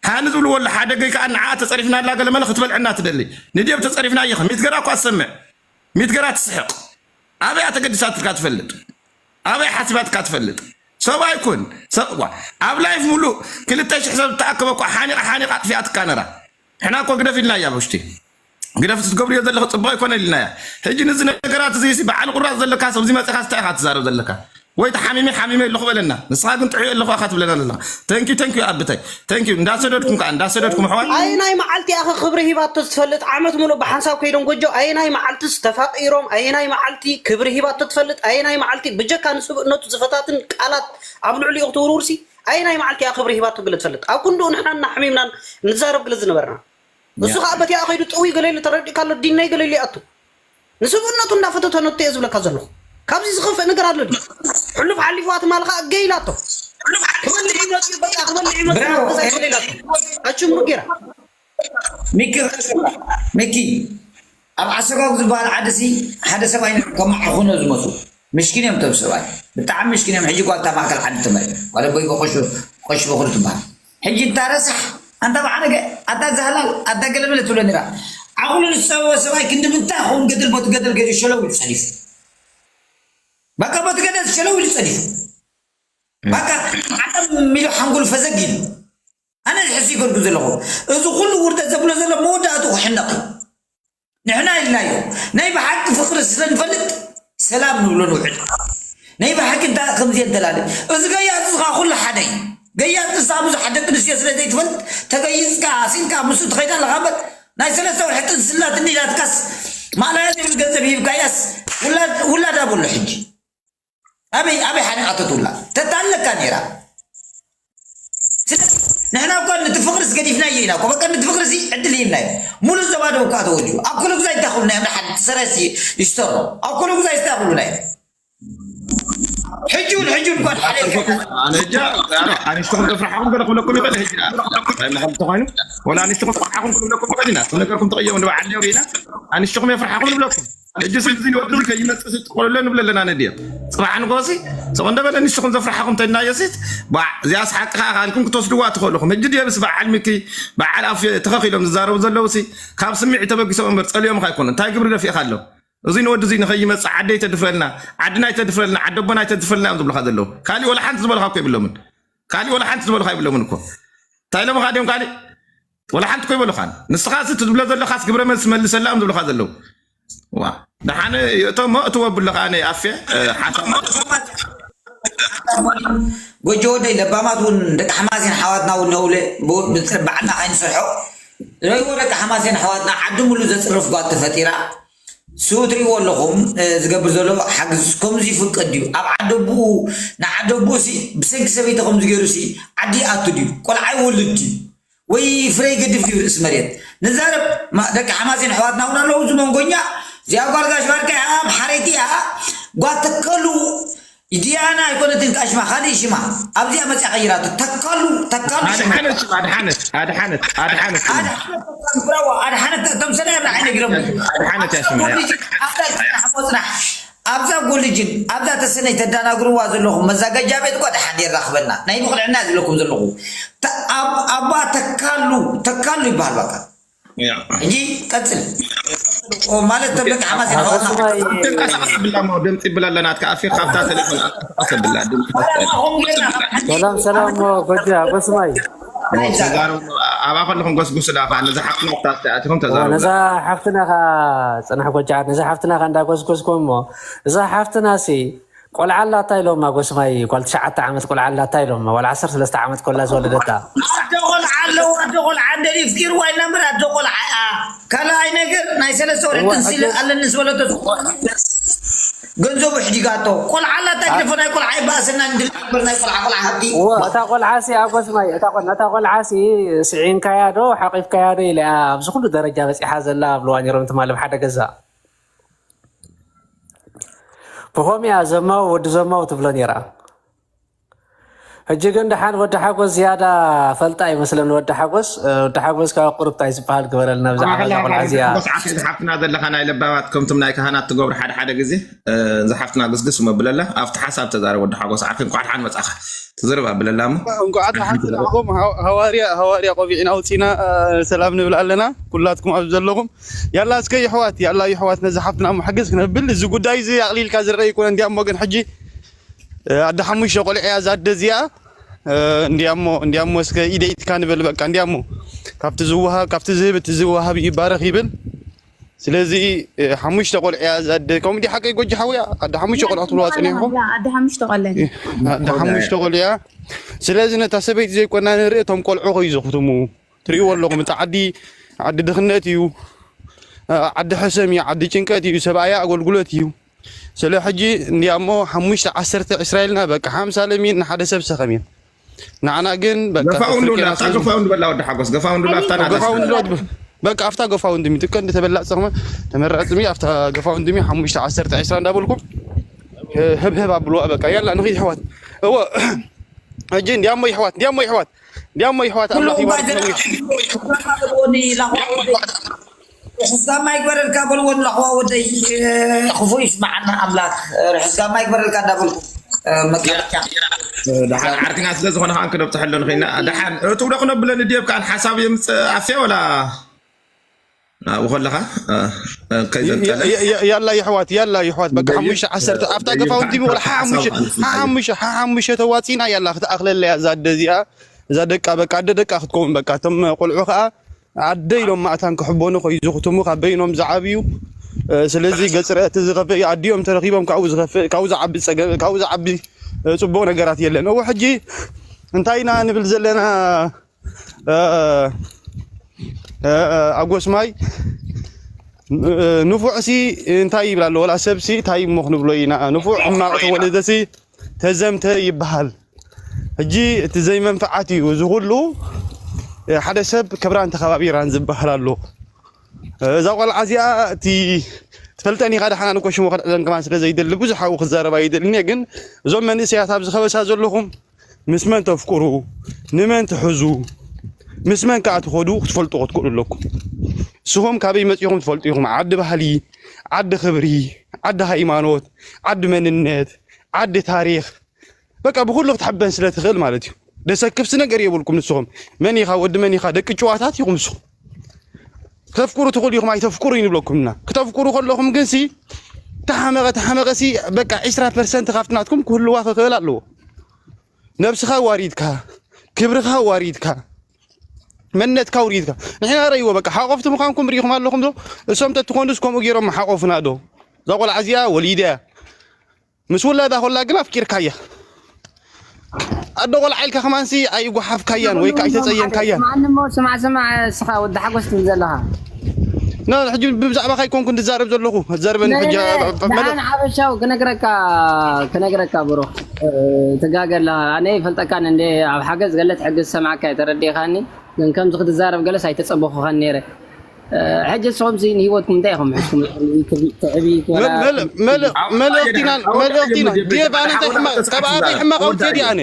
ሃኒ ዝብልዎ ኣሎ ሓደ ገይ ከኣ ንዓ ተጸሪፍና ኣላ ገለ መለ ክትበልዐና ትደሊ ንድየብ ተጸሪፍና ይኸ ሚትገራ እኳ ትሰምዕ ሚትገራ ትስሕቕ ኣበይ ኣተገዲሳትካ ትፈልጥ ኣበይ ሓሲባትካ ትፈልጥ ሰብኣይ ኩን ሰብዋ ኣብ ላይፍ ሙሉእ ክልተ ሽሕ ሰብ ተኣከበ እኳ ሓኒቓ ሓኒቓ ኣጥፊኣትካ ነራ ሕና እኮ ግደፍ ኢልናያ ውሽጢ ግደፍ ትገብርዮ ዘለኹ ጽቡቕ ኣይኮነ ኢልናያ ሕጂ ንዚ ነገራት እዚ ሲ በዓል ቁራጽ ዘለካ ሰብዚ መጺኻ ስታይ ኢኻ ትዛረብ ዘለካ ወይ ተሓሚመ ሓሚመ ኣለኹ በለና ንስኻ ግን ጥዑይ ኣለኹ ኢኻ ትብለና ዘለኻ ተንኪ ተንኪ ኣብተይ ተንኪ እንዳሰደድኩም ከዓ እንዳሰደድኩም ኣሕዋት ኣየናይ መዓልቲ ኢኻ ክብሪ ሂባቶ ትፈልጥ ዓመት ሙሉእ ብሓንሳብ ከይዶም ጎጆ ኣየናይ መዓልትስ ተፋቒሮም ኣየናይ መዓልቲ ክብሪ ሂባቶ ትፈልጥ ኣየናይ መዓልቲ ብጀካ ንስብእነቱ ዝፈታትን ቃላት ኣብ ልዕሊኡ ክትውርውርሲ ኣየናይ መዓልቲ ኢኻ ክብሪ ሂባቶ ግለ ትፈልጥ ኣብ ክንድኡ ንሕና እናሕሚምናን ንዛረብ ግለ ዝነበርና እሱ ከዓ በቲኣ ከይዱ ጥውይ ገለ ኢሉ ተረዲእካ ኣሎ ዲነይ ገለ ኢሉ ይኣቱ ንስብእነቱ እንዳፈተተነቶ እየ ዝብለካ ዘለኹ ካብዚ ዝኸፍእ ነገር ኣሎ ድዩ ሕሉፍ ሓሊፍዋ ትማል ከዓ እገይ ኢላቶ ክበልዕ ይመፅኡ በቃ ክበልዕ ይመፅኡ ገዛ ይበለ ኢላቶ ኣችምሩ ጌራ ሚኪ ሚኪ ኣብ ዓሰጋው ዝበሃል ዓዲ ሲ ሓደ ሰብኣይ ነይሩ ከማዕ ኾኖ ዝመፁ ምሽኪን እዮም ቶም ሰብኣይ ብጣዕሚ ምሽኪን እዮም ሕጂ ጓልታ ማእከል ዓዲ ተመሪያ ጓል ኣቦይ ቆሽ ቆሽ በኹሪ ትበሃል ሕጂ እንታ ረሳሕ ኣንታ ብዓነገ ኣታ ዛህላል ኣታ ገለመለ ትብሎ ነራ ዓቕሉ ዝሰበበ ሰብኣይ ክንዲ ምንታይ ኸውን ገደል ቦቲ ገደል ገይሩ ሸለው ኢሉ ጸዲፉ በቃ ቦቲ ገደል ሸለው ኢሉ ጸዲፉ በቃ ዓለም ሚሉ ሓንጎሉ ፈዘግ ኢሉ ኣነ ዝሕስ ይገልኩ ዘለኹ እዚ ኩሉ ውርደት ዘብሎ ዘሎ መወዳእቱ ክሕነቕ እዩ ንሕና ኢልናዮ ናይ ብሓቂ ፍቕሪ ስለ ንፈልጥ ሰላም ንብሎ ንውዕል ናይ ብሓቂ እንታ ከምዚ እንተላለ እዚ ገያጽ ዝኻ ኩሉ ሓደ እዩ ገያጽ ንሳ ብዙሓት ደቂ ኣንስትዮ ስለ ዘይትፈልጥ ተገይጽካ ኣሲልካ ምስኡ ትኸይድ ኣለኻ እምበር ናይ ሰለስተ ወርሒ ጥንስላ ትኒ ኢላትካስ ማእላያ ዘይብል ገንዘብ ሂብካያስ ውላድ ውላድ ኣበሎ ሕጂ ኣበይ ኣበይ ሓኒቓቶ ትውላ ተታለካ ነይራ ንሕና እኮ ነቲ ፍቅርስ ገዲፍናዮ ኢና እኮ በቃ ነቲ ፍቅርሲ ዕድል ሂብናዮ ሙሉእ ዘባዶ እኳ ተወልዩ ኣብ ኩሉ ግዛ እንታይ ክብሉ ናይ ሓደ ሰረሲ ይስተሮ ኣብ ኩሉ ግዛ ይስታ ክብሉ ናይ ሕጂ እውን ሕጂ እውን ኳን ሓደ ኣነ ሕጂ ኣነ ኣንስትኹም ዘፍርሓኹም ገለ ክብለኩም ይኽእል ሕጂ እንታይ ምዃን ተኾይኑ ወላ ኣንስትኹም ፍርሓኹም ክብለኩም ይኽእል ኢና ነገርኩም ተቐየሙ ንበዓል ሪና ኣንስትኹም የፍርሓኹም ንብለኩም ሕጂ ስልዚ ንወዲ ከይመፅእ ስጥቆለሎ ንብለ ኣለና ነድዮ ፅባሕ ንጎሲ ሰው እንደበለ ንስኹም ዘፍርሓኹም ተናየሲት ባዕ እዚኣስ ሓቂ ከዓ ካልኩም ክትወስድዋ ትኽእልኹም ሕጂ ድየብስ በዓል ሚኪ በዓል ኣፍ ተኸኺሎም ዝዛረቡ ዘለውሲ ካብ ስሚዕ ተበጊሶም እምበር ፀልዮም ኣይኮኑ እንታይ ግብሪ ደፊእካ ኣሎ እዚ ንወዲ እዚ ንኸይመፅእ ዓደይ ተድፍረልና፣ ዓድናይ ተድፍረልና፣ ዓደቦናይ ተድፍረልና እዮም ዝብሉኻ ዘለዉ። ካሊእ ወላ ሓንቲ ዝበልኻ እኮ የብሎምን። ካሊእ ወላ ሓንቲ ዝበልኻ የብሎምን እኮ። እንታይ ኢሎምኻ ድዮም ካሊእ? ወላ ሓንቲ እኮ ይበሉኻን። ንስኻ እዚ ትብሎ ዘለኻስ ግብረ መልሲ መልሰላ እዮም ዝብሉኻ ዘለዉ። ዋ፣ ደሓነ የእቶሞ እትወብሎ ከዓ ነይ ኣፌ፣ እ፣ ሓሳብ ጎጆ ወደይ ለባማት እውን ደቂ ሓማሴን ሓዋትና እውን ነውለ ብዓልና ካይንሰርሖ ረይዎ ደቂ ሓማሴን ሓዋትና ዓዲ ሙሉ ዘፅርፍ ጓት ተፈጢራ ስኡ ትሪእዎ ኣለኹም። ዝገብር ዘሎ ሓግዝ ከምዚ ይፍቀድ ድዩ? ኣብ ዓደቡኡ ንዓደቡኡ ሲ ብሰንኪ ሰበይቲ ከምዚ ገይሩ ሲ ዓዲ ይኣቱ ድዩ? ቆልዓ ይወልድ ድዩ? ወይ ፍረ ይገድፍ ድዩ ርእሲ መሬት? ንዛረብ ደቂ ሓማሴን ኣሕዋትና እውን ኣለዉ። እዚ መንጎኛ እዚኣ ጓል ጋሽ ባርካ እያ፣ ኣምሓረይቲ እያ። ጓል ተከሉ ዲያና ኣይኮነትን ቃል ሽማ፣ ካልእ ሽማ ኣብዚኣ መፅያ ቀይራቶ። ተካሉ ተካሉ ሽማ ኣድሓነት ሽማ ኣድሓነት ኣድሓነት ኣድሓነት ሽማ ኣድሓነት ተካሉ ብራዋ ኣድሓነት ተምሰለ ያብላ ዓይነ ግረሙ ኣድሓነት እያ ሽማ እያ። ኣብዛ ጎልጅን ኣብዛ ተሰነይ ተዳናግርዋ ዘለኹም መዛገጃ ቤት እኳ ደሓን የራኽበና ናይ ብቕልዕና ዝለኩም ዘለኹ ተ- ኣብ- ኣባ ተካሉ ተካሉ ይበሃል። በቃ ሕጂ ቀፅል። ኦ፣ ማለት ተብለካ ሓማስ ኢና። ድምፂ ብላ ኣለናት ከኣፊ ካብታ ቴሌፎን ብላ ድምፂ ሰላም ሰላም ጎጃ ጎስማይ ተዛረቡ። ኣብኣ ከለኹም ጎስጉስላ ከዓ ነዛ ሓፍትና ክታትኣትኹም ተዛረቡ። ነዛ ሓፍትና ከዓ ፅናሕ ጎጃ ነዛ ሓፍትና ከዓ እንዳጎስጎስኩም እሞ እዛ ሓፍትና ሲ ቆልዓ ኣላታ ኢሎማ ጎስማይ ጓል ትሽዓተ ዓመት ቆልዓ ኣላታ ኢሎማ ዋላ ዓሰርተ ሰለስተ ዓመት ኮላ ዝወለደታ ኣደ ቆልዓ ኣለዋ ኣደ ቆልዓ እንደልዩ ፍቂርዋ ኢልና እምበር ኣደ ቆልዓ እያ ካልኣይ ነገር ናይ ሰለስተ ወርሒ ጥንሲ ኣለኒ ዝበለቶ ገንዘቡ ሕዲጋቶ ቆልዓ ኣላታ ግደፎ ናይ ቆልዓ ይበኣሰና እንድል እምበር ናይ ቆልዓ ቆልዓ ሃብቲ እታ ቆልዓ ሲ ኣብ ጎስማይ እታ ቆልዓ ሲ ስዒንካያ ዶ ሓቂፍካያ ዶ ኢለ እያ ኣብዚ ኩሉ ደረጃ በፂሓ ዘላ ኣብልዋ ነይሮም ትማል ኣብ ሓደ ገዛ ብኸምኡ እያ ዘማው ወዲ ዘማው ትብሎ ነይራ። ሕጂ ግን ደሓን ወዲ ሓጎስ ዝያዳ ፈልጣ ይመስለኒ። ወዲ ሓጎስ ወዲ ሓጎስ ካብ ቁሩብ እንታይ ዝበሃል ግበረልና ብዛዕባ እዛ ቆልዓ እዚኣ። ሓፍትና ዘለኻ ናይ ለባማት ከምቶም ናይ ካህናት ትገብሩ ሓደ ሓደ ግዜ እዛ ሓፍትና ግስግስ መብለላ ኣብቲ ሓሳብ ተዛረብ ወዲ ሓጎስ ዓርኪ እንኳዕ ደሓን መጻኻ ትዝርብ ኣብለላ እሞ እንኳዕ ደሓን መጻኹም። ሃዋርያ ሃዋርያ ቆቢዕና ኣውጺና ሰላም ንብል ኣለና ኩላትኩም ኣብ ዘለኹም ያላ እስከ ይሕዋት ያላ ይሕዋት ነዚ ሓፍትና እሞ ሓገዝ ክነብል እዚ ጉዳይ እዚ ኣቕሊልካ ዝረአ ይኮነ እንዲያ እሞ ግን ሕጂ ኣደ ሓሙሽተ ቆልዕ እያ እዛ ኣደ እዚኣ እንዲያሞ እንዲያሞ እስከ ኢደይ ኢድካ ንበል በቃ እንዲያሞ ካብቲ ዝወሃብ ካብቲ ዝህብ እቲ ዝወሃብ ይባረኽ ይብል ስለዚ ሓሙሽተ ቆልዕ እያ እዛ ኣደ ከምኡ እንዲ ሓቀይ ጎጂ ሓውያ ኣደ ሓሙሽተ ቆልዕ ትብልዋ ፀኒሕኩም ኣደ ሓሙሽተ ቆልዕ ኣደ ሓሙሽተ ቆልዕ እያ ስለዚ ነታ ሰበይቲ ዘይኮና ንርኢ እቶም ቆልዑ ከይዘኽትሙ ትሪእዎ ኣለኹም እቲ ዓዲ ዓዲ ድኽነት እዩ ዓዲ ሕሰም እዩ ዓዲ ጭንቀት እዩ ሰብኣያ ኣገልግሎት እዩ ስለ ሕጂ እንዲያሞ ሓሙሽተ ዓሰርተ ዕስራ ኢልና በቃ ሓምሳ ለሚን ንሓደ ሰብ ሰኸም እዩ ንዓና ግን በቃ ገፋ ወንዶ ተፍርቂና ኣብታ ስለ ገፋ ወንዶ በላ ወዲ ሓጎስ ገፋ ወንዶ ኣብታ ናዳ ገፋ ወንዶ በቃ ኣብታ ገፋ ወንድሚ ጥቀ እንደ ተበላዕ ሰኸመ ተመራጽሚ ኣብታ ገፋ ወንድሚ ሓሙሽተ ዓሰርተ ዕስራ እንዳበልኩም ህብህብ ኣብልዋ በቃ ያላ ንኺድ ሕዋት እወ ሕጂ እንዲያሞ ይሕዋት እንዲያሞ ይሕዋት እንዲያሞ ይሕዋት ኣምላኽ ይባርክ ነዊሕ ርሑስ ጋማ ይግበረልካ በልዎ ንላኽዋ ወደይ ክፉ ይስማዓና ኣምላክ ርሑስ ጋማ ይግበረልካ እንዳበልኩ መቀለጫ ደሓን ዓርክና ስለ ዝኾነ ከዓ ክነብፅሐሎ ንኽኢልና ደሓን እትብሎ ክነብለኒ ድየብ ከዓ ሓሳብ የምፅእ ኣፍያ ወላ ናብኡ ከለኻ ከይዘንጠለ ያላ ይሕዋት ያላ ይሕዋት በቃ ሓሙሽተ ዓሰርተ ኣብታ ገፋውንቲ ወላ ሓሙሽተ ሓሙሽተ ተዋፂና ያላ ክትኣኽለለያ እዛ ኣደ እዚኣ እዛ ደቃ በቃ ኣደ ደቃ ክትከውን በቃ እቶም ቆልዑ ከዓ ኣደ ኢሎም ማእታን ክሕበኑ ከይዝኽትሙ ካብ በይኖም ዝዓብዩ ስለዚ ገፅረ እቲ ዝኸፍእ ኣዲኦም ተረኪቦም ካብኡ ዝኸፍእ ካብኡ ዝዓቢ ፀገም ካብኡ ዝዓቢ ፅቡቅ ነገራት የለን እዎ ሕጂ እንታይ ኢና ንብል ዘለና ኣጎስማይ ንፉዕ ሲ እንታይ ይብል ኣሎ ወላ ሰብ ሲ እንታይ እሞ ክንብሎ ኢና ንፉዕ ሕማቅ ተወለደ ሲ ተዘምተ ይበሃል ሕጂ እቲ ዘይመንፍዓት እዩ እዚ ኩሉ ሓደ ሰብ ክብራን ተኸባቢራን ዝበሃል ኣሎ እዛ ቆልዓ እዚኣ እቲ ትፈልጠኒ ኢኻ ደሓና ንኮ ሽሙ ከልዕለን ከማን ስለ ዘይደሊ ብዙሕ ኣብኡ ክዛረብ ኣይደልን እየ ግን እዞም መንእሰያት ኣብዚ ከበሳ ዘለኹም ምስ መን ተፍቅሩ ንመን ትሕዙ ምስ መን ከዓ ትኸዱ ክትፈልጡ ክትክእሉ ኣለኩም ንስኹም ካበይ መፂኹም ትፈልጡ ኢኹም ዓዲ ባህሊ ዓዲ ክብሪ ዓዲ ሃይማኖት ዓዲ መንነት ዓዲ ታሪክ በቃ ብኩሉ ክትሕበን ስለ ትኽእል ማለት እዩ ደሰክፍሲ ነገር የብልኩም ንስኹም መን ኢኻ ወዲ መን ኢኻ ደቂ ጭዋታት ኢኹም ንስኹም ከተፍቅሩ ትኽእሉ ኢኹም ኣይተፍቅሩ ይንብለኩም ኢና። ክተፍቅሩ ከለኹም ግን ሲ ተሓመቐ ተሓመቐ ሲ በቃ ዕስራ ፐርሰንት ካብቲ ናትኩም ክህልዋ ክኽእል ኣለዎ። ነብስኻ ዋሪድካ፣ ክብርኻ ዋሪድካ፣ መንነትካ ውሪድካ። ንሕና ረእይዎ በቃ ሓቆፍቲ ምዃንኩም ርኢኹም ኣለኹም ዶ? እሶም ተትኾኑስ ከምኡ ገይሮም ሓቆፍና ዶ? እዛ ቆልዓ እዚኣ ወሊዳ እያ። ምስ ውላዳ ኮላ ግን ኣፍቂርካያ። ኣዶ ቆልዓ ኢልካ ከማንሲ ኣይጓሓፍካያን ወይ ከዓ ኣይተፀየንካያን። ስማዕኒ እሞ ስማዕ ስማዕ እስኻ ወዲ ሓጎስ ትብል ዘለኻ። ና ሕጂ ብዛዕባኻ ኣይኮንኩን ዝዛረብ ዘለኹ። ዘርበን ናይ ሕጂ ናይ ኣበሻው ክነግረካ ክነግረካ ብሮ ትጋገ ኣለኻ። ኣነ ይፈልጠካን እንደ ኣብ ሓገዝ ገለ ትሕግዝ ሰማዕካ ተረዲእኻኒ። ግን ከምዚ ክትዛረብ ገለስ ኣይተጸበኹኻን ነይረ። ሕጂ ንስኹም ሲ ንህይወትኩም እንታይ ኢኹም ሕዝኩም ትዕብይት ወላ መልእኽቲና መልእኽቲና ዴቭ ኣነ እንታይ ሕማቕ ካብ ኣበይ ሕማቕ ኣውፅኤ ድየ ኣነ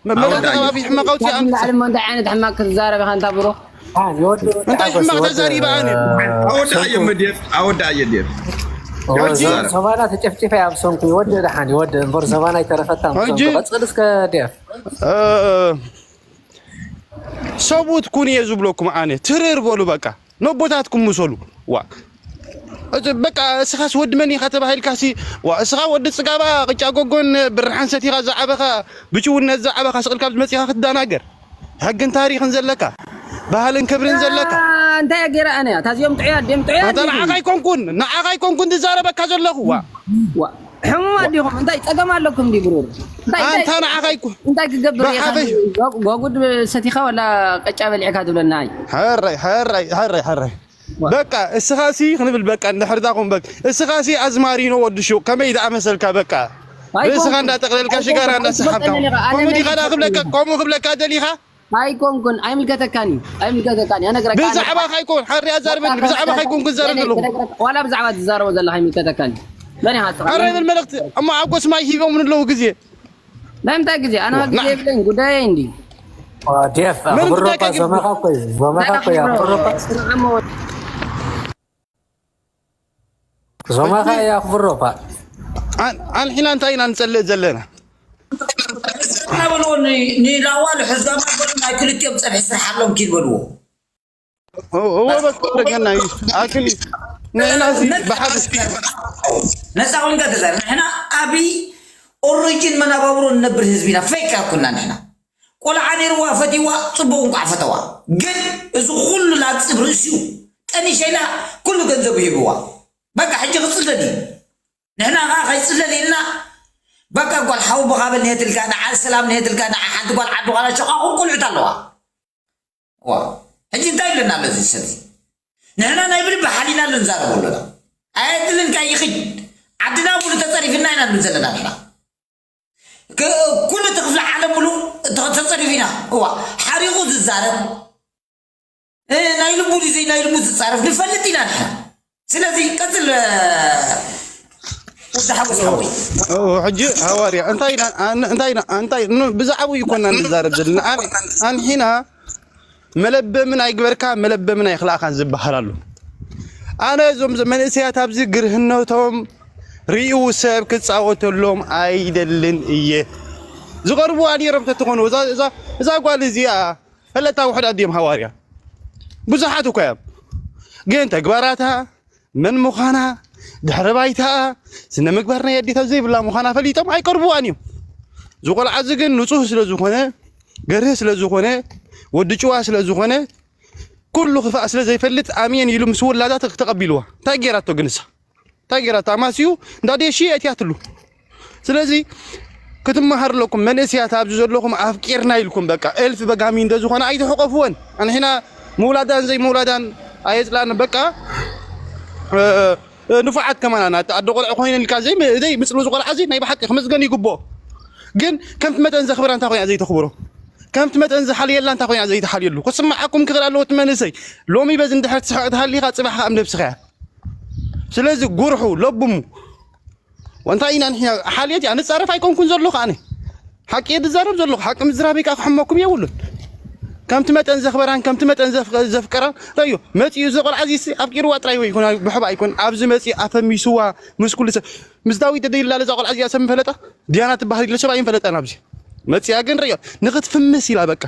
መመረታ ኣበይ ሕማቕ ኣውፅኤ ኣነ ላዕሊ እንታይ ዓይነት ሕማቕ ክትዛረብ ኢኻ እንታ ብሩኽ እንታይ ሕማቕ ተዛሪበ ኣነ ኣወዳእዮ መዴፍ ኣወዳእዮ ዴፍ ሰባና ተጨፍጭፈ ኣብ ሰንኩ ይወድ ደሓን ይወድ እምበር ሰባና ይተረፈታ ቀፅል እስከ ዴፍ ሰብኡት ኩን እየ ዝብለኩም ኣነ ትርር በሉ በቃ ነቦታትኩም ምሰሉ ዋ በቃ እስኻስ ወዲ መን ኢኻ ተባሂልካሲ ዋ እስኻ ወዲ ፅጋባ ቅጫ ጎጎን ብርሓን ሰቲኻ ዝዓበኻ ብጭውነት ዝዓበኻ ስቕልካ ኣብዚ መፂኻ ክትደናገር ሕግን ታሪኽን ዘለካ ባህልን ክብርን ዘለካ እንታይ ገይረ ኣነ እታ እዚኦም ጥዑያት ድዮም ጥዑያት ኣንተ ንዓኻ ኣይኮንኩን ንዓኻ ኣይኮንኩን ዝዛረበካ ዘለኹ ዋ ሕሙማት ዲኹም እንታይ ፀገም ኣለኩም ዲ ብሩር እንታይ እንታይ ኣንታ ንዓኻ ኣይኮን እንታይ ክገብር እየ ብሓፈይ ጎጉድ ሰቲኻ ወላ ቀጫ በሊዕካ ትብለና ኣይ ሕራይ ሕራይ ሕራይ ሕራይ በቃ እስኻሲ ክንብል በቃ እንድሕር ዳኹም በቃ እስኻሲ ኣዝማሪኖ ወዲ ሹቕ ከመይ ደኣ መሰልካ በቃ ርእስኻ እንዳጠቕለልካ ሽጋራ እንዳሰሓብካ ከምኡ ዲኻ ዳ ክብለካ ከምኡ ክብለካ ደሊኻ ኣይኮንኩን ኣይምልከተካን እዩ ኣይምልከተካን እዩ ኣነግረካ ብዛዕባኻ ኣይኮን ሓሪ ኣዛርበኒ ብዛዕባኻ ኣይኮንኩ ዝዛረብ ዘለኹ ዋላ ብዛዕባ ትዛረቦ ዘለኻ ኣይምልከተካን እዩ መን ኢኻ ንስኻ ኣረ ይብል መልእኽቲ እሞ ኣብ ጎስማይ ሂቦም ንለዉ ግዜ ናይ ምንታይ ግዜ ኣነ ግዜ የብለኝ ጉዳየ እንዲ ዴፍ ኣኽብሮባ ዞማኻ ኮይ ዞማኻ ኮይ ኣኽብሮባ ዞማኻ እያ ኣኽብሮባ ኣንሒና እንታይ ኢና ንጸልእ ዘለና በልዎ ንላዋ ንሕዝጋማ በሉ ናይ ክልቲኦም ፀብሒ ስራሕ ኣለዎም ኪድ በልዎ እወ በቃ ወረገና እዩ ኣክል ንሕና እዚ ብሓደ ነፃ ኮንካ ተዛር ንሕና ኣብይ ኦሪጂን መናባብሮ ንነብር ህዝቢ ኢና ፌክ ኣኩና ንሕና ቆልዓ ነይርዋ ፈትዋ ፅቡቅ እንኳዕ ፈተዋ ግን እዚ ኩሉ ላፅብ ርእሲኡ ጠኒሸ ኢላ ኩሉ ገንዘቡ ሂብዋ በቃ ሕጂ ክፅለል እዩ ንሕና ከዓ ከይፅለል ኢልና በቃ ጓል ሓው ብኻበል ንየትልካ ንዓ ሰላም ንየትልካ ንዓ ሓንቲ ጓል ዓዲ ኳላ ሸቃኹም ቁልዕት ኣለዋ ሕጂ እንታይ ይብለና ኣሎ እዚ ሰብ ንሕና ናይ ብልቢ ሓሊና ኣሎ ንዛረበ ኣለና ኣየድልን ካይኽድ ዓድና ሙሉ ተፀሪፍና ኢና ንብል ዘለና ንሕና ኩሉ እቲ ክፍሊ ዓለም ሙሉ ተፀሪፍ ኢና እዋ ሓሪቑ ዝዛረብ ናይ ልቡ ድዩ ናይ ልቡ ዝፃረፍ ንፈልጥ ኢና ንሕና ስለዚ ቀፅል ወዲ ሓጎስ ሓወይ ሕጂ ሃዋርያ እንታይ እንታይ እንታይ ብዛዕባኡ ይኮና ንዛረብ ዘለና ኣንሒና መለበምን ኣይግበርካ መለበምን ኣይኽልኣካን ዝበሃል ኣሎ ኣነ እዞም መንእሰያት ኣብዚ ግርህነቶም ርእዩ ሰብ ክፃወተሎም ኣይደልን እየ ዝቐርብዋ ነይሮም ተትኾኑ እዛ ጓል እዚኣ ፈለጣ ውሕዳት ድዮም ሃዋርያ ብዙሓት እኮ እዮም ግን ተግባራታ መን ምዃና ድሕሪ ባይታኣ ስነ ምግባር ናይ ኣዴታት ዘይብላ ምዃና ፈሊጦም ኣይቀርብዋን እዮም ዝቆልዓ እዚ ግን ንፁህ ስለ ዝኾነ ገርህ ስለ ዝኾነ ወዲ ጭዋ ስለ ዝኾነ ኩሉ ክፋእ ስለ ዘይፈልጥ ኣሜን ኢሉ ምስ ውላዳ ተቐቢልዋ እንታይ ገይራቶ ግን እሳ እንታይ ገይራቶ ኣማስዩ እንዳ ዴሺ ኣትያትሉ ስለዚ ክትመሃር ኣለኩም መንእስያት ኣብዚ ዘለኹም ኣፍቂርና ኢልኩም በቃ እልፍ በጋሚ እንደ ዝኾነ ኣይትሕቆፍወን ኣንሕና ምውላዳን ዘይምውላዳን ኣየፅላን በቃ ንፉዓት ከማና ናት ኣደ ቆልዑ ኮይነ ኢልካ ዘይ ምፅሉ ዝቆልዓ እዚ ናይ ብሓቂ ክምፅገን ይግብኦ ግን ከምቲ መጠን ዘኽብራ እንታይ ኮይና ዘይተኽብሮ ከምቲ መጠን ዝሓልየላ እንታይ ኮይና ዘይተሓልየሉ ክስምዓኩም ክኽእል ኣለዎ እቲ መንእሰይ ሎሚ በዚ እንድሕር ትስሕቕ ተሃሊኻ ፅባሕ ከዓ ነብስኻ እያ ስለዚ ጉርሑ ለብሙ እንታይ ኢና ንሕና ሓልየት እያ ንፃረፍ ኣይኮንኩን ዘለኹ ኣነ ሓቂ እየ ዝዛረብ ዘለኹ ሓቂ ምዝራበይ ከዓ ክሕመኩም የብሉን ከምቲ መጠን ዘኽበራን ከምቲ መጠን ዘፍቀራን ረዮ መፂኡ እዚ ቆልዓ እዚ ኣፍቂርዋ ጥራይ ይኮን ብሕባ ኣይኮን ኣብዚ መፂኡ ኣፈሚስዋ ምስ ኩሉ ሰብ ምስ ዳዊት ደደይላ ለዛ ቆልዓ እዚኣ ሰብ ምፈለጣ ዲያና ትበሃል ኢለ ሰብ ኣይንፈለጣን ኣብዚ መፂኣ ግን ረዮ ንክትፍምስ ኢላ በቃ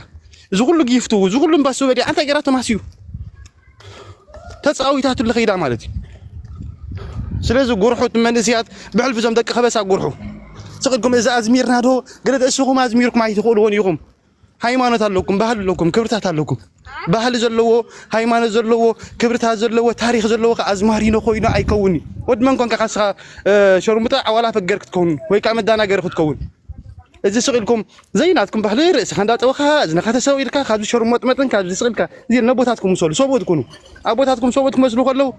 እዚ ኩሉ ጊፍቱ እዚ ኩሉ እምባሱ በዲዓ እንታይ ገራ ተማስዩ ተፃዊታትሉ ከይዳ ማለት እዩ። ስለዚ ጉርሑ እቲ መንእስያት ብሕልፊ እዞም ደቂ ከበሳ ጉርሑ ስቕ ኢልኩም እዚ ኣዝሚርና ዶ ገለ እስኹም ኣዝሚርኩም ኣይትኽእልዎን ኢኹም። ሃይማኖት ኣለኩም፣ ባህሊ ኣለኩም፣ ክብርታት ኣለኩም። ባህሊ ዘለዎ፣ ሃይማኖት ዘለዎ፣ ክብርታት ዘለዎ፣ ታሪኽ ዘለዎ ከ ኣዝማሪኖ ኮይኑ ኣይከውን እዩ። ወዲ መን ኮንካ ካስኻ ሸርሙጣ ዓዋላ ፈገር ክትከውን ወይ ከዓ መዳናገሪ ክትከውን እዚ ስቕ ኢልኩም ዘይናትኩም ባህሊ ርእስኻ እንዳጠወኻ እዝንኻ ተሰው ኢልካ ካብዚ ሸርሞጥመጥን ካብዚ ስቕ ኢልካ እዚ ነቦታትኩም ምሰሉ ሰብኡት ኩኑ። ኣቦታትኩም ሰብኡት ክመስሉ ከለዉ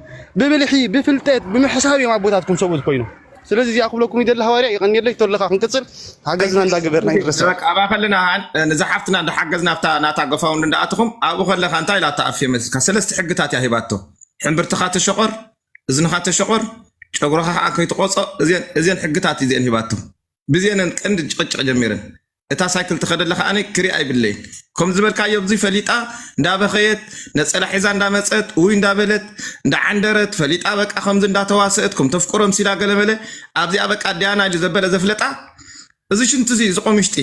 ብብልሒ ብፍልጠት ብምሕሳብ እዮም ኣቦታትኩም ሰብኡት ኮይኖም። ስለዚ እዚኣ ክብለኩም ይደሊ ሃዋርያ ይቐንየለይ ተለኻ ክንቅፅል ሓገዝና እንዳገበርና ይድረስ። በቃ ኣባ ከለና ሃን ንዛ ሓፍትና እንዳሓገዝና ኣብታ ናታ ገፋውንድ እንዳኣትኹም ኣብኡ ከለኻ እንታይ ኢላታ ኣፍየ መሲልካ ሰለስተ ሕግታት እያ ሂባቶ። ሕምብርትኻ ተሸቆር፣ እዝንኻ ተሸቆር፣ ጨጉርኻ ከዓ ከይትቆጾ። እዚአን ሕግታት እዚአን ሂባቶ። ብዜነን ቀንዲ ጭቕጭቕ ጀሚረን። እታ ሳይክል ትኸደላ ከዓኒ ክሪኣ ይብለይን። ከም ዝበልካዮ ብዙይ ፈሊጣ እንዳበኸየት ነፀላ ሒዛ እንዳመፀት ውይ እንዳበለት እንዳዓንደረት ፈሊጣ በቃ ከምዚ እንዳተዋሰእት ከም ተፍቅሮ ምሲላ ገለመለ ኣብዚኣ በቃ ዲያና ኢሉ ዘበለ ዘፍለጣ እዚ ሽንቲ እዚ እዚ ቆሚሽጢ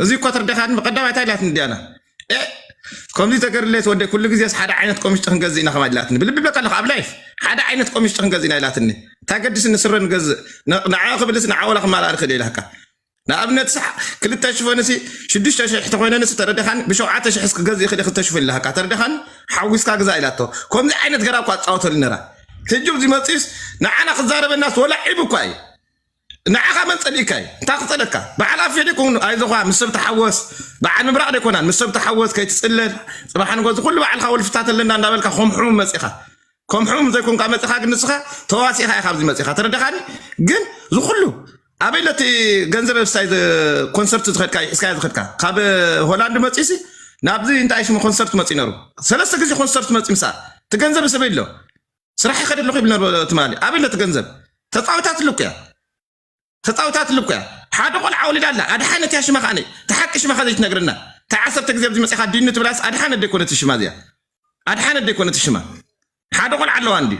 እዚ እኮ ተርደኻን ብቀዳማይ እንታይ ኢላትኒ ዲያና ከምዚ ተገርሌት ወደ ኩሉ ግዜስ ሓደ ዓይነት ቆሚሽጢ ክንገዝእ ኢና ከማ ኢላትኒ ብልቢ ብለካ ኣለኹ ኣብ ላይፍ ሓደ ዓይነት ቆሚሽጢ ክንገዝእ ኢና ኢላትኒ እንታይ ገዲስኒ ስረ ንገዝእ ንዓ ክብልስ ንዓ ወላ ክማልኣ ንኽእል ኢላካ ንኣብነት ሳሕ ክልተ ሽፎን ሲ ሽዱሽተ ሽሕ ተኮይነን ሲ ተረዲኻን ብሸውዓተ ሽሕ ስ ክገዝእ ይኽእል ክልተ ሽፎን ኢላካ ተረዲኻን ሓዊስካ ግዛ ኢላቶ ከምዚ ዓይነት ገራ እኳ ኣፃወተሉ ነራ ህጂ ኣብዚ መፅእስ ንዓና ክዛረበናስ ወላ ዒብ እኳ እዩ ንዓኻ መን ፀሊእካ እዩ እንታይ ክፀለካ በዓል ኣፌ ደይኮን ኣይዞኻ ምስ ሰብ ተሓወስ በዓል ምብራቕ ደይኮናን ምስ ሰብ ተሓወስ ከይትፅለል ፅባሕ ንጎ እዚ ኩሉ ባዕልካ ወልፍታት ኣለና እንዳበልካ ከም ሕሙም መፂኻ ከም ሕሙም ዘይኮንካ መፂኻ ግን ንስኻ ተዋሲኻ ኢኻ ኣብዚ መፂኻ ተረዳኻኒ ግን ዝኩሉ ኣበይ ለቲ ገንዘብ ብስታይ ኮንሰርት ዝኸድካ ይሕስካዮ ዝኸድካ ካብ ሆላንድ መፂሲ ናብዚ እንታይ ሽሙ ኮንሰርት መፂ ነሩ ሰለስተ ግዜ ኮንሰርት መፂ ምሳ እቲ ገንዘብ ሰበይ ኣሎ ስራሕ ይኸደ ኣለኹ ይብል ነሩ ትማሊ ኣበይ ለቲ ገንዘብ ተፃውታት ልኩያ ተፃውታት ልኩያ ሓደ ቆልዓ ወሊዳ ኣላ ኣድሓነት እያ ሽማ ከዓነ ተሓቂ ሽማ ከ ዘይትነግርና እንታይ ዓሰርተ ግዜ ኣብዚ መፂኻ ዲኑ ትብላስ ኣድሓነት ደይኮነት ሽማ እዚኣ ኣድሓነት ደይኮነት ሽማ ሓደ ቆልዓ ኣለዋ እንዲ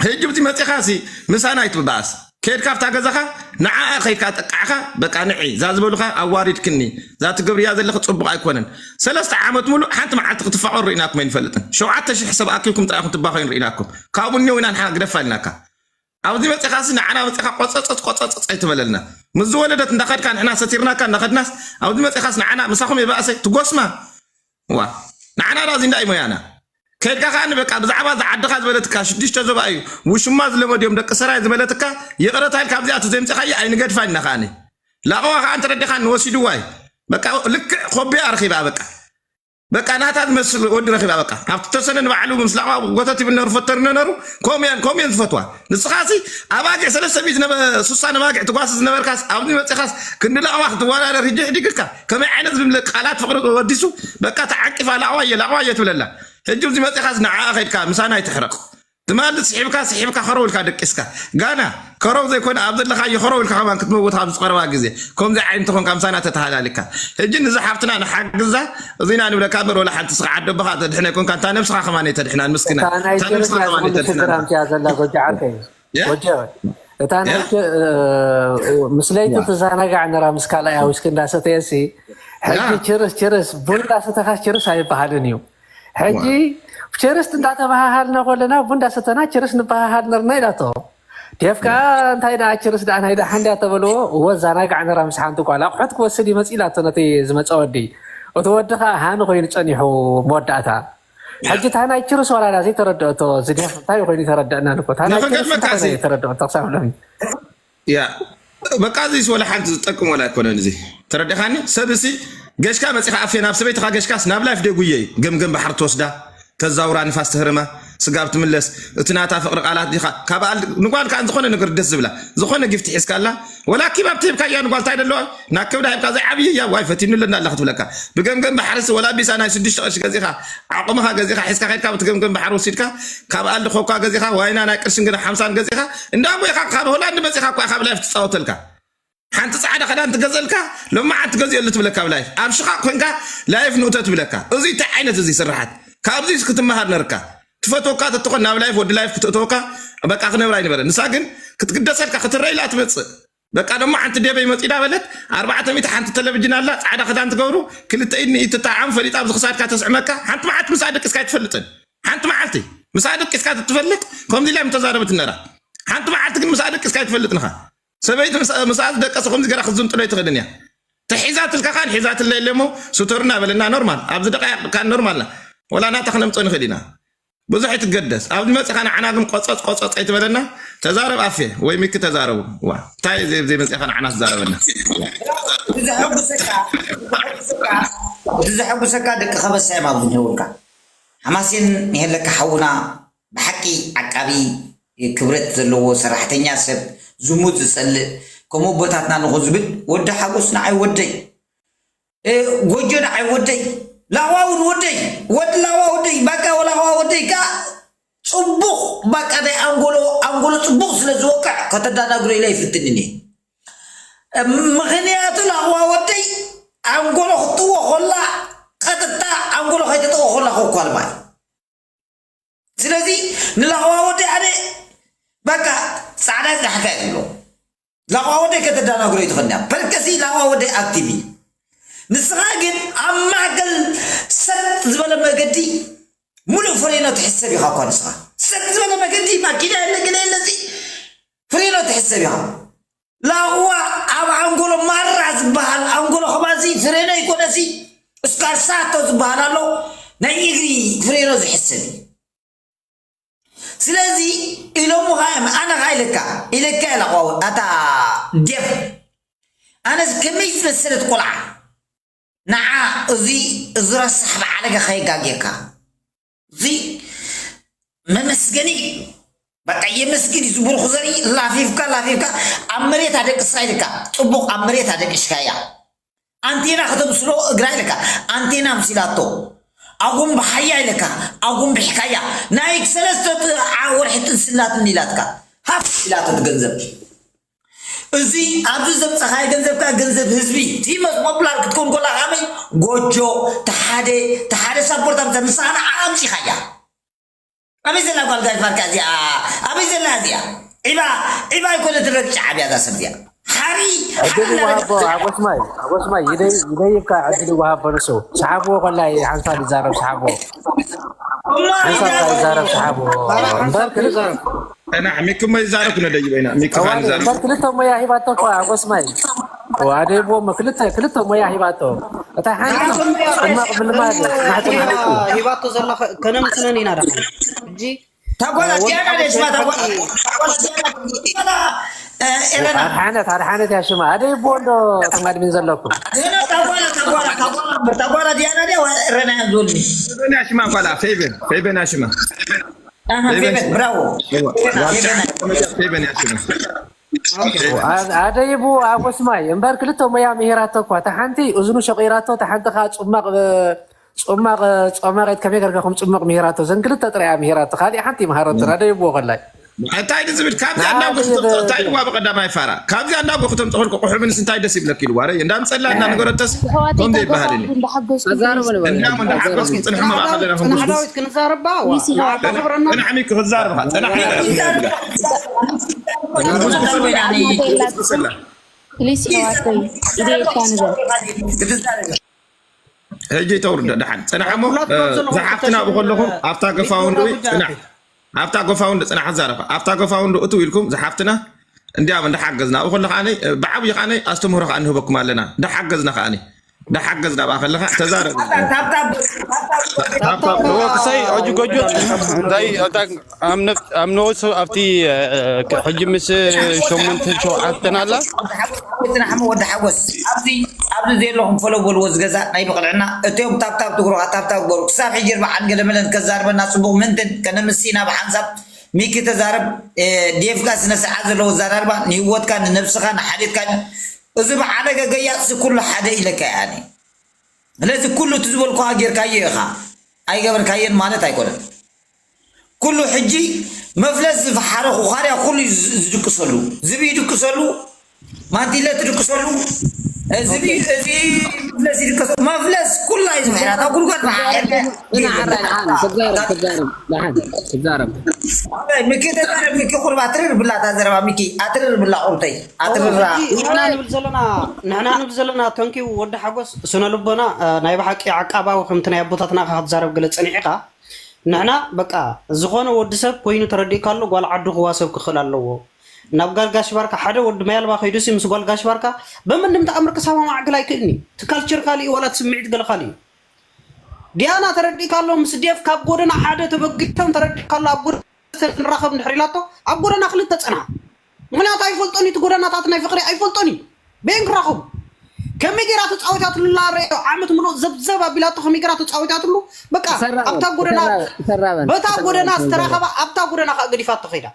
ህጂ ብዚ መፂኻ ሲ ምሳና ኣይትብባኣስ ከድካ ኣብታ ገዛኻ ንዓኣ ከይድካ ጠቃዕኻ በቃ ንዒ እዛ ዝበሉኻ ኣዋሪድክኒ እዛ ትገብርያ ዘለኺ ፅቡቅ ኣይኮነን ሰለስተ ዓመት ሙሉእ ሓንቲ መዓልቲ ክትፋቀሩ ርኢናኩም ኣይንፈልጥን ሸውዓተ ሽሕ ሰብ ኣኪብኩም ጥራይ ክትባኸዩን ርኢናኩም ካብኡ እኒው ኢና ንሓ ግደፋ ኢልናካ ኣብዚ መፂኻሲ ንዓና መፂኻ ቆፀፀፅ ቆፀፀፅ ኣይትበለልና ምስ ዝወለደት እንዳኸድካ ንሕና ሰቲርናካ እንዳኸድናስ ኣብዚ መፂኻስ ንዓና ምሳኹም የባእሰ ትጎስማ ዋ ንዓና ዳዚ እንዳ ሞያና ከድካ ከዓ ንበቃ ብዛዕባ ዝዓድኻ ዝበለትካ ሽዱሽተ ዞባ እዩ ውሽማ ዝለመድዮም ደቂ ሰራይ ዝበለትካ ይቕረታ ኢልካ ኣብዚኣ ተዘይምፅኻየ ኣይንገድፋ ኢና ከዓኒ ላቕዋ ከዓ እንተረዲኻ ንወሲድዋ እዩ በቃ ልክዕ ኮቢያ ረኺባ በቃ በቃ ናታ ዝመስል ወዲ ረኺባ በቃ ኣብቲ ተሰነ ንባዕሉ ምስ ላቕዋ ጎተት ይብል ነሩ ፈተር ነሩ ከምኡያን ከምኡየን ዝፈትዋ ንስኻሲ ኣባጊዕ ሰለስተ ሚእቲ ነበ- ሱሳ ነባጊዕ ትጓስስ ዝነበርካስ ኣብዚ መፂኻስ ክንዲ ላቕዋ ክትወዳደር ህጂ ሕዲግካ ከመይ ዓይነት ዝብል ቃላት ፍቕሪ ወዲሱ በቃ ተዓቂፋ ላቕዋ እየ ላቕዋ እየ ትብለላ ህጂ ኣብዚ መፂኻስ ንዓኣ ከይድካ ምሳና ኣይትሕረቕ ትማሊ ስሒብካ ስሒብካ ከረው ኢልካ ደቂስካ ጋና ከረው ዘይኮነ ኣብ ዘለኻዮ ከረው ኢልካ ከማን ክትመውት ካብ ዝቐረባ ግዜ ከምዚ ዓይነት ተኾንካ ምሳና ተተሃላሊካ ሕጂ ንዛ ሓፍትና ንሓግዛ እዚና ንብለካ እምበር ወላ ሓንቲ ስኻ ዓዲ ኣቦኻ ተድሕነ ይኮንካ እንታ ነብስኻ ከማን ተድሕናን ምስኪና እታ ናይ እንታ ችርስ ነብስኻ እያ ከማን ዝኹሉ ተድሕናን ሽግራም እያ ዘላ ጎጃ ዓርከይ ያ ጎጀ እታ ናይ ያ ች- እ፣ ምስ ለይቲ ያ ትዘናጋዕ ነራ ምስ ካልኣይ ኣዊስክ እንዳሰተየሲ ሕጂ ያ ችርስ ችርስ ቡን እንዳሰተኻስ ችርስ ኣይበሃልን እዩ ሕጂ ችርስ እንዳተባሃሃልና ኮለና ቡን እንዳሰተና ችርስ ንበሃሃል ነርና ኢላቶ ዴፍካ እንታይ ደኣ ችርስ ደኣ ናይ ደሓን ድያ ተበልዎ እወ ዛናጋዕ ነራ ምስ ሓንቲ ጓል ኣቑሑት ክወስድ ይመጽእ ኢላቶ ነቲ ዝመጸ ወዲ እቲ ወዲ ከዓ ሃኒ ኮይኑ ጸኒሑ መወዳእታ ሕጂ እታ ናይ ችርስ ዋላ ዳ ዘይተረደአቶ እዚ ዴፍ እንታይ ኮይኑ ይተረደእና ንኮ እታ ናይ ችርስ ንኸገድመካ እንታይ ሲ ኮይኑ ይተረደአቶ ክሳብ ሎሚ ያ በቃ እዚስ ወላ ሓንቲ ዝጠቅም ወላ ኣይኮነን እዚ ተረዲኻኒ ሰብ እሲ ገሽካ መፂኻ ኣፌ ናብ ሰበይትኻ ገሽካስ ናብ ላይፍ ደጉየ እዩ ገምገም ባሕሪ ትወስዳ ተዛውራ ንፋስ ትህርማ ስጋብ ትምለስ እቲ ናታ ፍቅሪ ቃላት ዲኻ ካብ ኣል ንጓል ከዓ ዝኾነ ነገር ደስ ዝብላ ዝኾነ ጊፍት ሒዝካላ ወላ ኪብ ኣብቲ ሂብካያ ንጓል እንታይ ደለዋ ናብ ከብዳ ሂብካ ዘይዓብይያ ዋይ ፈቲኑ ኣለና ኣላ ክትብለካ ብገምገም ባሕርሲ ወላ ቢሳ ናይ ስድሽተ ቅርሺ ገዚኻ ዓቕምኻ ገዚኻ ሒዝካ ከድካ ብቲ ገምገም ባሕሪ ወሲድካ ካብ ኣልዲ ኮኳ ገዚኻ ዋይና ናይ ቅርሽን ግዳ ሓምሳን ገዚኻ እንዳ ጎይኻ ካብ ሆላንድ መፂኻ እኳ ካብ ላይፍ ትፃወተልካ ሓንቲ ፃዕዳ ክዳን ትገዘልካ ሎማዓንቲ ገዚኦሉ ትብለካ ኣብ ላይፍ ኣብ ሽቓቕ ኮንካ ላይፍ ንእቶ ትብለካ እዚ እንታይ ዓይነት እዚ ስራሓት ካብዚ ክትመሃር ነርካ ትፈትወካ ተትኾን ናብ ላይፍ ወዲ ላይፍ ክትእተወካ በቃ ክነብር ኣይነበረ ንሳ ግን ክትግደሰልካ ክትረኢላ ትመፅእ በቃ ደሞ ሓንቲ ደበይ መፂዳ በለት ኣርባዕተ ሚእቲ ሓንቲ ቴሌቪዥን ኣላ ፃዕዳ ክዳን ትገብሩ ክልተ ኢድ ንኢድ ትጣዓም ፈሊጣ ኣብዚ ክሳድካ ተስዕመካ ሓንቲ መዓልቲ ምሳ ደቅስካ ኣይትፈልጥን ሓንቲ መዓልቲ ምስኣ ደቂስካ ትፈልጥ? ከምዚ ኢላ ምተዛረበት ነራ። ሓንቲ መዓልቲ ግን ምስኣ ደቂስካ ኣይትፈልጥን ኢኻ። ሰበይቲ ምስ- ምስኣ ዝደቀሰ ከምዚ ገራ ክትዝንጥሎ ኣይትኽእልን እያ። ተሒዛትልካ ካን ሒዛትለ የለ እሞ ሱተርና በለና፣ ኖርማል። ኣብዚ ደቃ ካን ኖርማልና። ወላ ናታ ክነምጾ ንኽእል ኢና። ብዙሕ ኣይትገደስ። ኣብዚ መጺኻ ንዓና ግን ቆጸጽ ቆጸጽ ኣይትበለና። ተዛረብ ኣፌ ወይ ሚኪ ተዛረቡ። ዋ እንታይ ዘይ ዘይ መጺኻ ንዓና ትዛረበና። እቲ ዘሐጉሰካ እቲ ዘሐጉሰካ እቲ ዘሐጉሰካ ደቂ ከበሳ እዮም ኣብዚ ንህውልካ። ሓማሴን ይሄለካ ሓውና፣ ብሓቂ ዓቃቢ ክብረት ዘለዎ ሰራሕተኛ፣ ሰብ ዝሙት ዝጸልእ፣ ከምኡ ኣቦታትና ንኹ ዝብል ወዲ ሓጎስ ንዓይ ወደይ፣ እ፣ ጎጆ ንዓይ ወደይ፣ ላዋ እውን ወደይ፣ ወዲ ላዋ ወደይ፣ ባቃ ላዋ ወደይ ከኣ ጽቡቕ፣ ባቃ ናይ ኣንጎሎ ኣንጎሎ ጽቡቕ ስለ ዝወቅዕ ከተዳናግሮ ኢለ ይፍትንን እየ። ምኽንያቱ ላዋ ወደይ ኣንጎሎ ክትጥዎ ኮላ ቀጥታ ኣንጎሎ ከይተጠወ ኮላ ከኳልባይ። ስለዚ ንላዋ ወደይ ኣነ በቃ ጻዕዳ ጻሕካ ይብሎ። ላዋ ወደይ ከተዳናግሮ ይትኽእል እያ። ፐርከሲ ላዋ ወደይ ኣክቲቪ። ንስኻ ግን ኣብ ማእከል ሰጥ ዝበለ መገዲ ሙሉእ ፍሬኖ ትሕሰብ ኢኻ እኳ ንስኻ። ሰጥ ዝበለ መገዲ ማኪና የለ ገለ የለ እዚ ፍሬኖ ትሕሰብ ኢኻ። ላዋ ኣብ ኣንጎሎ ማራ ዝበሃል ኣንጎሎ ኸማዚ ፍሬኖ ይኮነሲ እስካር ሳቶ ዝበሃል ኣሎ ናይ እግሪ ፍሬኖ ዝሕሰብ እዩ። ስለዚ ኢሎምኻ እዮም ኣነ ኻ ኢለካ ኢለካ ኢላ ቋው ኣታ ዴፍ ኣነስ ከመይ ዝመሰለት ቆልዓ ንዓ እዚ እዚ ረሳሕ ብዓለገ ከየጋግየካ እዚ መመስገኒ በቃ የመስግን እዩ ዝብርኹ ዘርኢ ላፊፍካ ላፊፍካ ኣብ መሬት ኣደቅሳ ኢልካ ጽቡቕ ኣብ መሬት ኣደቅሽካ እያ ኣንቴና ከተምስሎ እግራ ኢልካ ኣንቴና ምሲላቶ ኣጉንብሓያ ኢልካ ኣጉንብሕካያ ናይ ሰለስተ ወርሒ ጥንስላትኒ ኢላትካ ሃፍ ኢላቶ ገንዘብ እዚ ኣብዚ ዘምፀኻዮ ገንዘብካ ገንዘብ ህዝቢ ፊመስ ፖፕላር ክትኮን ኮላ ከመይ ጎጆ ተሓደ ተሓደ ሳፖርት ኣምፀ ንስኻ ንዓ ኣምፂኻያ ኣበይ ዘላ ጓል ጋሽ ባርካ እዚኣ ኣበይ ዘላ እዚኣ ዒባ ዒባ ኣይኮነትን ረግጫ ዓብያ እዛ ሰብ እዚኣ ሓሪ ዕድል ይወሃቦ ኣጎስማይ ኣጎስማይ ይደይብካ ዕድል ይወሃቦ ንሱ ሰሓብዎ ኮላይ ሓንሳብ ይዛረብ ሰሓብዎ ሓንሳብ ይዛረብ ሰሓብዎ እምበር ክልተ እና ሚኪ እሞ ይዛረብ ክነደይበ ኢና ሚኪ ኻን ይዛረብ እምበር ክልተ ሞያ ሂባቶ እኮ ኣጎስማይ ኣደይቦ እሞ ክልተ ክልተ ሞያ ሂባቶ እታ ሓንቲ ጽማቕ ምልማድ ናሕቲ ናሕቲ ሂባቶ ዘላ ከነምስነን ኢና ዳ ሕጂ ታጓላ ዲያና ደሽማ ታጓላ ታጓላ ዲያና ኤረና ኣድሓነት ኣድሓነት ያሽማ ኣደይቦ እንዶ ተማድሚን ዘለኩም ታጓላ ታጓላ ታጓላ ታጓላ ዲያና ዲያ ኤረና ዞልሚ ፌበን ያሽማ ጓላ ፌበን ፌበን ያሽማ ብራዎ ፌበን ያሽማ ኣደይቡ ኣጎስማይ እምበር ክልተ ሞያ ምሂራቶ እኳ እታ ሓንቲ እዝኑ ሸቂራቶ እታ ሓንቲ ከዓ ፅማቕ ፅማቕ ፆማቐት ከመይ ገርካ ከም ፅማቕ ምሂራቶ ዘን ክልተ ጥራያ ምሂራቶ ካሊእ ሓንቲ ይምሃረቶ ኣደይብዎ ከላይ እንታይ ዝብል ካብዚ ኣናጎ እንታይ ድዋ ብቀዳማይ ፋራ ካብዚ ኣናጎ ክተምፅኸልኩ ቁሑብንስ እንታይ ደስ ይብለክ ኢሉ ዋረ እንዳምፀላ እናነገረተስ ከምዚ ይበሃል እንዳሓጎስኩም እንዳሓጎስኩም ፅንሑ መባኸለና ክንዳዊት ክንዛረባ ፅናሕሚ ክዛረብካ ፅናሕ ፕሊስ ይሕዋተይ ኢደየካ ንበል ሕጂ ተውርዶ ደሓን ፅናሕ እሞ ዝሓፍትና ብከለኹም ኣብታ ገፋውንዱ ፅናሕ ኣብታ ገፋውንዱ ፅናሕ ዛረባ ኣብታ ገፋውንዱ እትው ኢልኩም ዝሓፍትና እንዲያም እንዳሓገዝና ኣብኡ ከሎ ከዓኒ ብዓብዩ ከዓኒ ኣስተምህሮ ከዓ ንህበኩም ኣለና እንዳሓገዝና ከዓኒ እንዳሓገዝና ብኣ ከለካ ተዛረብ ክሳይ ሕጂ ጎጆ እንታይ ኣብ ነብሲ ኣብቲ ሕጂ ምስ ሸሞንተ ሸውዓተን ኣላ ወዲ ሓጎስ ኣብዚ ኣብዚ ዘለኹም ፈለጎልዎ ዝገዛ ናይ ብቕልዕና እቲኦም ታብታብ ትግሩኻ ታብታብ ግበሩ ክሳብ ሕጂ ርባዓን ገለመለን ከዛርበና ፅቡቕ ምንትን ከነምስና ብሓንሳብ ሚኪ ተዛረብ ዴፍካ ስነ ስርዓት ዘለዎ ኣዘራርባ ንህወትካ ንነብስኻ ንሓልዮትካ እዩ። እዚ ብዓለገ ገያጽ ኩሉ ሓደ ኢለካ እየ ኣነ። ስለዚ ኩሉ እቲ ዝበልኩኻ ጌርካዮ ኢኻ ኣይገበርካዮን ማለት ኣይኮነን። ኩሉ ሕጂ መፍለስ ዝፈሓረ ኹኻርያ ኩሉ እዩ ዝድቅሰሉ ዝብኢ ይድቅሰሉ ማንቲለ ትድቅሰሉ እዚ እዚ መፍለስ ይድቀስ መፍለስ ኩላ እዩ ዝምሕራ ካብ ጉድጓድ ዝሓሓር ጽናሕ ኣራይ ደሓን ትዛረብ ትዛረብ ደሓን ትዛረብ ሚኪ ተዛረብ ሚኪ ቁርብ ኣትርር ብላ እታ ዘረባ ሚኪ ኣትርር ብላ ቁርብተይ ኣትርራ ንሕና ንብል ዘለና ንሕና ንብል ዘለና ተንኪው ወዲ ሓጎስ ስነ ልቦና ናይ ብሓቂ ዓቃባዊ ከምቲ ናይ ኣቦታትና ኢኻ ክትዛረብ ገለ ጸኒዕኻ ንሕና በቃ ዝኾነ ወዲ ሰብ ኮይኑ ተረዲእካ ኣሎ፣ ጓል ዓዱ ክዋሰብ ክኽእል ኣለዎ። ናብ ጓል ጋሽ ባርካ ሓደ ወዲ ማይ ኣልባ ከይዱሲ ምስ ጓል ጋሽ ባርካ በምንም ተኣምር ክሰማማዕ ግላ ኣይክእልኒ። እቲ ካልቸር ካልእ እዩ፣ ዋላ እቲ ስምዒት ገለ ካልእ እዩ። ዲያና ተረዲእካ ኣሎ፣ ምስ ዴፍ ካብ ጎደና ሓደ ተበጊሶም ተረዲእካ ኣሎ፣ ኣብ ጎደና ንራኸብ እንድሕር ኢላቶ ኣብ ጎደና ክልተ ጸንሓ። ምኽንያቱ ኣይፈልጦን እዩ፣ እቲ ጎደናታት ናይ ፍቕሪ ኣይፈልጦን እዩ። በየን ክራኸቡ? ከመይ ገይራ ተጻዊታትሉ ኣላ ረዮ ዓመት ምሉእ ዘብዘብ ኣቢላቶ ከመይ ገይራ ተጻዊታትሉ? በቃ ተሰራበን፣ ኣብታ ጎደና ተሰራበን፣ በታ ተሰራበን፣ ጎደና ተሰራበን። ዝተራኸባ ኣብታ ጎደና ከኣ ገዲፋቶ ከይዳ።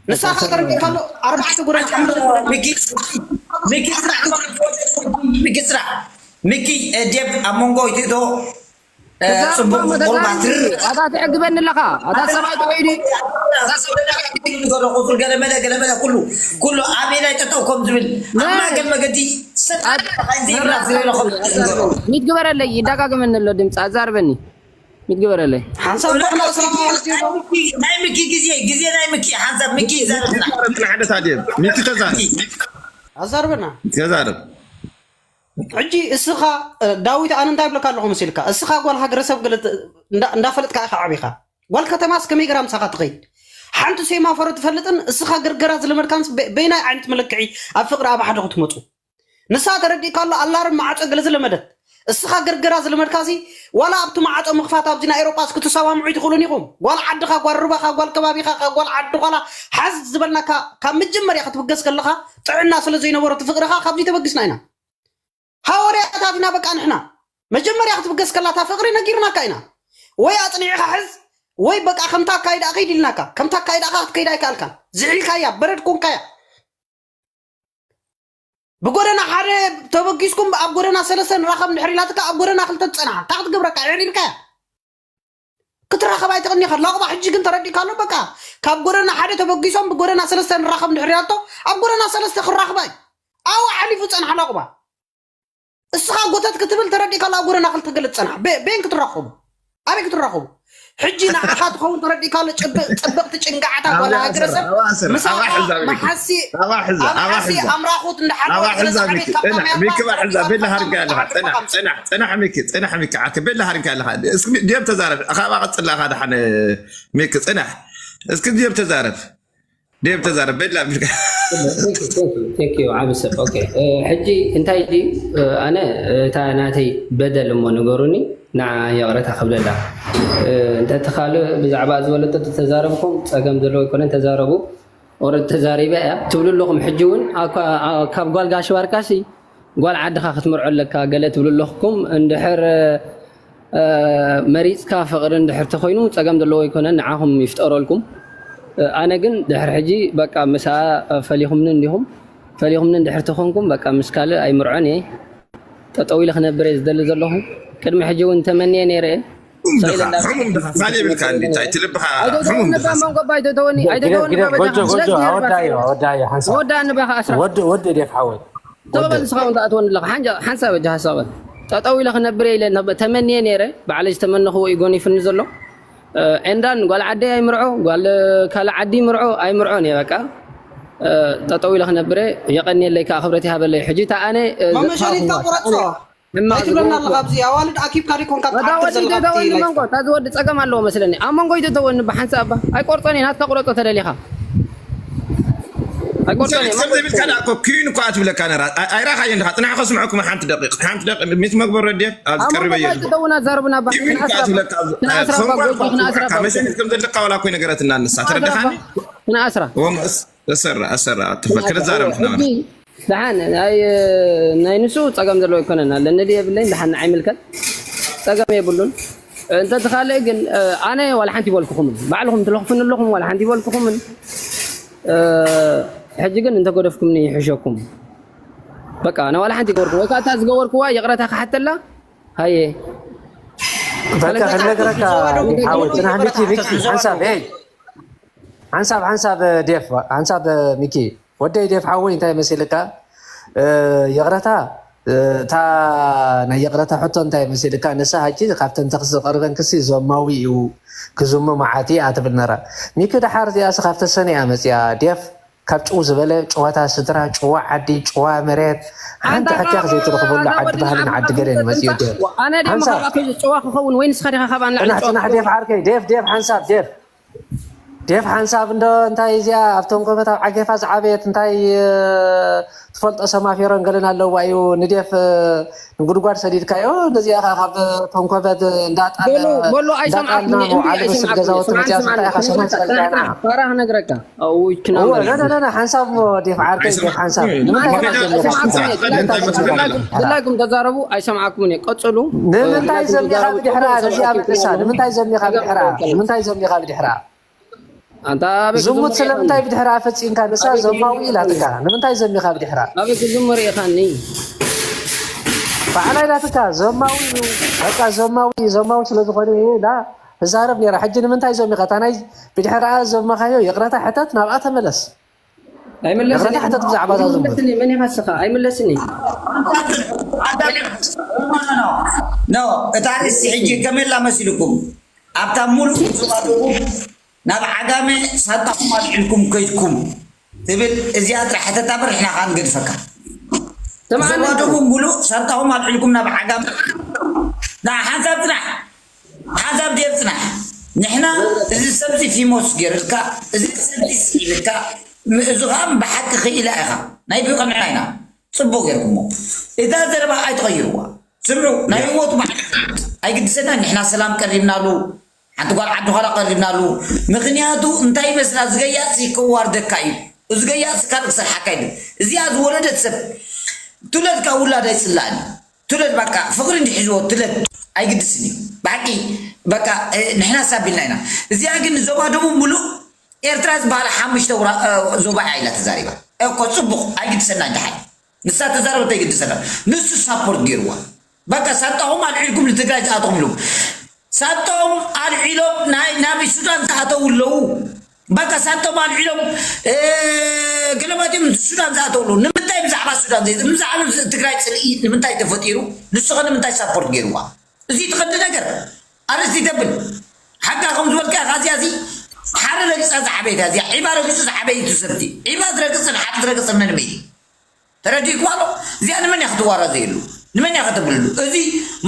ንሳ ከኣ ተረዲእካ ኣሎ ኣርባዕተ ጎደና ሓሙሽተ ጎደና። ሚኪ፣ ሚኪ ስራሕ፣ ሚኪ ስራሕ፣ ሚኪ፣ እ፣ ዴቭ ኣብ መንጎ ኢትእቶ፣ እ፣ ተዛረባ ጽቡቕ መደዳ ቁርባ ትር- ኣታ ትዕግበኒ ኣለኻ። ኣታ ሰብኣይ ጥዑይ ድዩ? ኣታ ሰብኣይ ጥዑይ ድዩ? ንገሮ ቁጽሪ ገለመለ፣ ገለመለ ኩሉ፣ ኩሉ ኣበየናይ ጠጠው ከም ዝብል፣ ኣብ ናይ- ማእከል መገዲ ሰጥ ኣት- ዘይብላ ዝብሎ ከም ዝንገሮ። ሚት ግበረለይ፣ ይደጋግመኒ ኣሎ ድምፂ፣ ኣዛርበኒ። ሚት ግበረለይ። ሓንሳብ ናይ ምኪ፣ ናይ ምኪ ግዜ፣ ግዜ ናይ ምኪ፣ ሓንሳብ ምኪ ይዛረብና። ተዛረብ፣ ሓደ ታዲያ። ሚኪ ተዛረብ። ኣዛርበና። ተዛረብ። ሕጂ እስኻ፣ እ፣ ዳዊት፣ ኣነ እንታይ እብለካ ኣለኹ መሲልካ? እስኻ ጓል ሃገረሰብ ገለ ት-፣ እንዳ-፣ እንዳፈለጥካ ኢኻ ዓቢኻ። ጓል ከተማስ ከመይ ገራ ምሳኻ ትኸይድ? ሓንቲ ሴማፎሮ ትፈልጥን እስኻ ገርገራ ዝለመድካንስ በ-፣ በየናይ ዓይነት መለክዒ ኣብ ፍቕሪ ኣብ ሓደ ክትመጹ? ንሳ ተረዲእካ ኣሎ ኣላርም ማዕጾ ገለ ዝለመደት። እስኻ ገርገራ ዝለመድካሲ ዋላ ኣብቲ ማዕጾ ምኽፋት ኣብዚ ናይ ኤውሮጳስ ክትሰማምዑ ኣይትኽእሉን ኢኹም። ጓል ዓድኻ፣ ጓል ሩባኻ፣ ጓል ከባቢኻ፣ ጓል ዓዲ ኳላ ሓዝ ዝበልናካ ካብ መጀመርያ ክትብገስ ከለኻ ጥዕና ስለ ዘይነበሮ እቲ ፍቕርኻ ካብዚ ተበጊስና ኢና። ሃወርያታት ኢና በቃ ንሕና። መጀመርያ ክትብገስ ከላ እታ ፍቕሪ ነጊርናካ ኢና። ወይ ኣጽኒዕኻ ሕዝ፣ ወይ በቃ ከምታ ኣካይዳ ከይድ ኢልናካ። ከምታ ኣካይዳኻ ክትከይድ ኣይከኣልካን። ዝሒልካያ፣ በረድ ኮንካያ። ብጎደና ሓደ ተበጊስኩም ኣብ ጎደና ሰለስተ ንራኸብ እንድሕር ኢላትካ ኣብ ጎደና ክልተ ትጸንሓ። እንታይ ክትገብረካ? ዕር ኢልካያ። ክትራኸብ ኣይትኽእልኒ ኢኻ። ላቑባ ሕጂ ግን ተረዲእካ ኣሎ። በቃ ካብ ጎደና ሓደ ተበጊሶም ብጎደና ሰለስተ ንራኸብ እንድሕር ኢላቶ ኣብ ጎደና ሰለስተ ክራኽባ እዩ። ኣብኡ ሓሊፉ ጸንሓ ላቑባ። እስኻ ጎተት ክትብል ተረዲእካ ኣሎ። ኣብ ጎደና ክልተ ገለ ትጸንሓ። በ-፣ በየን ክትራኸቡ? ኣበይ ክትራኸቡ? ሕጂ ንዓኻ ትኸውን ተረዲእካ ኣሎ። ጽብቕ-፣ ጽብቕቲ ጭንጋዕታ ጓል ኣብኣ ሃገረ ኣስር፣ ሰብ ኣብኣ ኣስር፣ ምሳኻ ኣብኣ ሕዛ ሚኪ። መሓሲ-፣ ኣብኣ ሕዛ፣ ኣብ ኣብኣ ሓሲ ሕዛ። ኣምራኹት እንዳሓለወት ኣብኣ ገለ ሕዛ ሳዕቤት ሚኪ። ካብ ጽናሕ፣ ካሜራታት ሚኪ፣ ኣብኣ ሕዛ። ተረዲእካ ቤላ ካሜራታት ሃርጋ ኣለኻ። ጽናሕ፣ ጽናሕ፣ ጽናሕ ሚኪ፣ ጽናሕ ሚኪ። ዓክ ቤላ ሃርጋ ኣለኻ። እስኪ ሚ-፣ ድዮም ተዛረብ። ካብኣ ቀጽላ፣ ካኣ ደሓን ሚኪ፣ ጽናሕ። እስኪ ድዮም ተዛረብ። ድዮም ተዛረብ። ቤላ ሚኪ። Thank you፣ ዓቢ ሰብ። ኦኬ፣ እ፣ ሕጂ እንታይ ድዩ፣ እ፣ ኣነ፣ እ፣ እታ ናተይ በደል እሞ ንገሩኒ፣ ንዓ ይቕረታ ክብለላ። እ፣ እንተ እቲ ካልእ ብዛዕባ ዝበለቶ ተዛረብኩም፣ ጸገም ዘለዎ ኣይኮነን፣ ተዛረቡ። ኦረድ ተዛሪበ እያ ትብሉ ኣለኹም። ሕጂ እውን ኣኳ-፣ ኣ-፣ ካብ ጓል ጋሽ ባርካሲ ጓል ዓድኻ ክትምርዖ ኣለካ ገለ ትብሉ ኣለኹም። እንድሕር፣ እ፣ መሪጽካ ፍቕሪ እንድሕር ተኾይኑ ጸገም ዘለዎ ኣይኮነን፣ ንዓኹም ይፍጠረልኩም። እ፣ ኣነ ግን ድሕሪ ሕጂ በቃ ምስኣ፣ እ፣ ፈሊኹምኒ እንዲኹም። ፈሊኹምኒ እንድሕር ተኾንኩም በቃ ምስ ካልእ ኣይምርዖን እየ። ጠጠው ኢለ ክነብር እየ ዝደሊ ዘለኹ። ቅድሚ ሕጂ እውን ተመንየ ነይረ እየ። ሕሙም ድኻ፣ ሕሙም ድኻ፣ ካልእ ይብልካ እንዲ፣ እንታይ እቲ ልብኻ ኣይተተወኒ ሕሙም ድኻ። እባ፣ መንጎ እባ፣ ኣይተተወኒ፣ ግደፍ፣ ኣይተተወኒ ግደፍ፣ እባ፣ በጃኻ። ጎጆ፣ ጎጆ፣ ስለዚ ነይርካ ኣወዳእዮ፣ ኣወዳእዮ፣ ሓንሳብ። ኣወዳእኒ እባ፣ ከኣ ኣስራ። ወዲ፣ ወዲ ዴፍ ሓወይ። ተቐበል፣ ወዲ። ንስኻ እውን ትኣትወኒ ኣለኻ። ሓንጃ-፣ ሓንሳብ በጃኻ፣ ሓንሳብ በል። ጠጠው ኢለ ክነብር እየ ኢለ፣ ነብ-፣ ተመንየ ነይረ፣ ባዕለይ ዝተመነኽዎ እዩ ጎኒፍኒ ዘሎ። እ፣ ኤንዳን ጓል ዓደይ ኣይምርዖ፣ ጓል ካልእ ዓዲ ይምርዖ፣ ኣይምርዖን እየ በቃ። እ፣ ጠጠው ኢለ ክነብር እየ፣ የቐንየለይ ከኣ ክብረት ይሃበለይ። ሕጂ እታ ኣነ፣ እ፣ ማመሻኒትካ ዘጥፋእኩዋ፣ ቁረጾ። ሕማቕ እንታይ ትብለና ዝገብር ኣለኻ? ኣብዚ ኣዋልድ ኣኪብካ ዲኮንካ እታ ትዓብር ወዲ ዘለኻ ተተወኒ ብቲ መንጎ፣ ላይፍ? እታ ዝወዲ ጸገም ኣለዎ መስለኒ። ኣብ መንጎ እዩ ተተወኒ ብሓንሳብ እባ። ኣይቆርጾን እየ፣ ናትካ ቁረጾ ተደሊኻ። ኣይቆርጾን እየ፣ ሰብ ዘይብልካ ደኣ እኮ ኪዊን እኮ ኣትብለካ ነራ። ኣይ-፣ ኣይራኻዮን ዲኻ? ጽናሕ ከስምዐኩም ሓንቲ ደቂቕ። ሓንቲ ደቂቕ፣ ሚት መግበሩ ረድየ፣ ኣብዚ ኣብ መንጎ ቀሪበዮ እባ ኣለኹ። ኣይትተውና፣ ዛረቡና እባ። ኪዊን እኮ ክነኣስራ እባ፣ ኣትብለካ፣ ኣብዚ፣ ክነኣስራ እባ፣ ፎንቋ እኮ ክነኣስራ ኣትብለካ። እባ። መሸኒት ከም ዘለካ ዋላ እኮ ይነገረትና ንሳ። ክነኣስራ ተረዳኻኒ? እባ፣ ክነኣስራ። ወ-፣ መስ-፣ ተሰራ፣ ኣሰራ፣ ትፈ-፣ ኣሰራ፣ ክንዛረብ እባ። ንሕና ሕጂ ማለት። ደሓን፣ ናይ፣ ናይ ንሱ ጸገም ዘለዎ ኣይኮነን፣ ኣለኒ ድየ የብለይን፣ ደሓን ንዓይ ይምልከት፣ ጸገም የብሉን። እንተ እቲ ካልእ ግን፣ እ፣ ኣነ ዋላ ሓንቲ ይበልኩኹምን፣ ባዕልኹም ትለኽፉኒ ኣለኹም፣ ዋላ ሓንቲ ይበልኩኹምን። እ፣ ሕጂ ግን እንተ ገደፍኩምኒ ይሕሸኩም። በቃ፣ ኣነ ዋላ ሓንቲ ይገበርኩ፣ ወይ ከኣ እታ ዝገበርኩዋ ይቕረታ ክሓተላ፣ ሃየ። በቃ፣ ሰለስተ ክነግረካ፣ ሰዓት ሓወይ፣ ዝወደቡ ጽናሕ፣ ሚኪ፣ ይቕረታ ሚኪ፣ ሓተላ። ሓንሳብ፣ ኤይ። ሓንሳብ፣ ሓንሳብ፣ ዴፍ፣ ሓንሳብ፣ ሚኪ። ወደይ ዴፍ ሓወይ፣ እንታይ መሲልካ? እ፣ ይቕረታ፣ እ፣ እታ ናይ ይቕረታ ሕቶ እንታይ መሲልካ? ንሳ ሕጂ ካብተን ተኽሲ ዝቐርበን ክሲ ዞማዊ እዩ፣ ክዝሙ መዓት እዩ ኣትብል ነራ። ሚኪ፣ ደሓር እዚኣስ ካብ ተሰነ እያ መጽያ። ዴፍ፣ ካብ ጭው ዝበለ ጭዋታ ስድራ፣ ጭዋ ዓዲ፣ ጭዋ መሬት፣ ሓንቲ ሕክያኽ ዘይትረኽበሉ ዓዲ ባህልን ዓዲ ገለን መፅዮ። ኣነ ድሞ ካብኣ ጭዋ ክኸውን ወይ ንስኻ ዲኻ ካብኣ ንላዕሊ ጭዋ? ፅናሕ ዴፍ ዓርከይ፣ ዴፍ ዴፍ ሓንሳብ ዴፍ ዴፍ ሓንሳብ እንዶ እንታይ እዚኣ ኣብቶም ኮፈት ኣብ ዓጌፋ ዝዓበየት እንታይ ትፈልጦ ሰማፊሮን ገለን ኣለዋ እዩ። ንዴፍ ንጉድጓድ ሰዲድካዮ። ነዚኣ ካብ ቶም ኮፈት እንዳጣል በሉ ኣይሰምዓኩም። ገዛውቲ መፅያ ስታይ ኢኻ ሰማይ ሰልካና ፋራ ክነግረካ ሓንሳብ ሞ ዴፍ ዓርከይ ዴፍ ሓንሳብ ድላይኩም ተዛረቡ። ኣይሰምዓኩምን እየ። ቀፅሉ። ንምንታይ ዘሚኻ ብድሕራ ነዚኣ መልሳ። ንምንታይ ዘሚኻ ብድሕራ? ንምንታይ ዘሚኻ ብድሕራ? ኣንታ ኣበይ ዝሙት ክዝምር ስለምንታይ ኢኻኒ? ብድሕራ ፈፂምካ? ንሳ ኣበይ ዘማዊ ክዝምር ኢላትካ። ንምንታይ ዘሚኻ ብድሕራ? ኣበይ ክዝምር ኢኻኒ? ባዕላ ኢላትካ። ዘማዊ እዩ። በቃ ዘማዊ እዩ። ዘማዊ ስለ ዝኾነ እየ ኢላ ትዛረብ ነይራ። ሕጂ ንምንታይ ዘሚኻ? እታ ናይ ብድሕራ ዘመኻዮ ይቕረታ ሕተት፣ ናብኣ ተመለስ። ኣይምለስን ይቕረታ ሕተት ብዛዕባ እዛ ዝሙት። ኣይምለስን። መን ኢኻ ንስኻ? ኣይምለስን። ኖ፣ እታ ርእሲ ሕጂ ከመላ መሲልኩም ኣብታ ሙሉእ ዞባ ደቡብ ናብ ዓጋመ ሳጣኹም ኣልዒልኩም ከይድኩም ትብል እዚኣ ጥራሕ ሕተታ በር ንሕና ከዓ ንገድፈካ። ዞባ ተማዓለልኩም። ደቡብ ሙሉእ ሳጣኹም ኣልዒልኩም ናብ ዓጋመ። ና ሓንሳብ ጽናሕ፣ ሓንሳብ ዴብ ጽናሕ። ንሕና እዚ ሰብዚ ፊሞስ ገይርልካ፣ እዚ ሰብዚ ስዒብልካ፣ ም-፣ እዚ ከዓ ብሓቂ ክኢላ ኢኻ። ናይ ብቐንዕና ኢና። ጽቡቕ ገይርኩሞ። እታ ዘረባ ኣይትቐይርዋ። ስምዑ፣ ናይ ህይወቱ በዓል ኣይግድሰና። ንሕና ሰላም ቀሪብናሉ፣ ሓንቲ ጓል ዓዲ ኋላ ቀሪብናሉ። ምኽንያቱ እንታይ ይመስላ፣ ዝገያጽ ከዋርደካ እዩ። እዚ ገያጽ ካልእ ክሰርሓካ እዩ። እዚኣ ዝወለደት ሰብ ትውለድ፣ ካብ ውላድ ኣይጽላእን እዩ። ትውለድ፣ በቃ ፍቕሪ እንዲሒዝዎ ትውለድ፣ ኣይግድስን እዩ። ብሓቂ በቃ፣ እ፣ ንሕና ሳቢልና ኢና። እዚኣ ግን ዞባ ደቡብ ሙሉእ ኤርትራ ዝበሃላ ሓሙሽተ ውራ-፣ እ፣ ዞባ እያ ኢላ ተዛሪባ። እኮ ጽቡቕ፣ ኣይግድሰና ደሓን። ንሳ ተዛረበት ኣይግድሰና። ንሱ ሳፖርት ገይርዋ። በቃ ሳጣኹም ኣልዒልኩም ንትግራይ ዝኣተኹም ኢሎም። ሳጣኦም ኣልዒሎም ናይ ናብ ሱዳን ዝኣተው ኣለዉ። በቃ ሳጣኦም ኣልዒሎም፣ እ፣ ገለማትኦም ሱዳን ዝኣተው ኣለዉ። ንምንታይ ብዛዕባ ሱዳን ዘይ-፣ ብዛዕባ ትግራይ ጽልኢ ንምንታይ ተፈጢሩ? ንሱ ኸ ንምንታይ ሳፖርት ገይርዋ? እዚ ትቐንዲ ነገር። ኣርእስቲ ተብል። ሓቃ ከም ዝበልካ ኢኻ፣ እዚኣ እዚ ሓደ ረግጻ ዝዓበየት እያ። እዚኣ ዒባ ረግጹ ዝዓበየ እዩ ሰብቲ። ዒባ ዝረግጽን ሓደ ዝረግጽን መንመይ እዩ? ተረዲእኩም ኣሎ? እዚኣ ንመን እያ ክትዋራ ዘየሉ? ንመን እያ ከተብልሉ? እዚ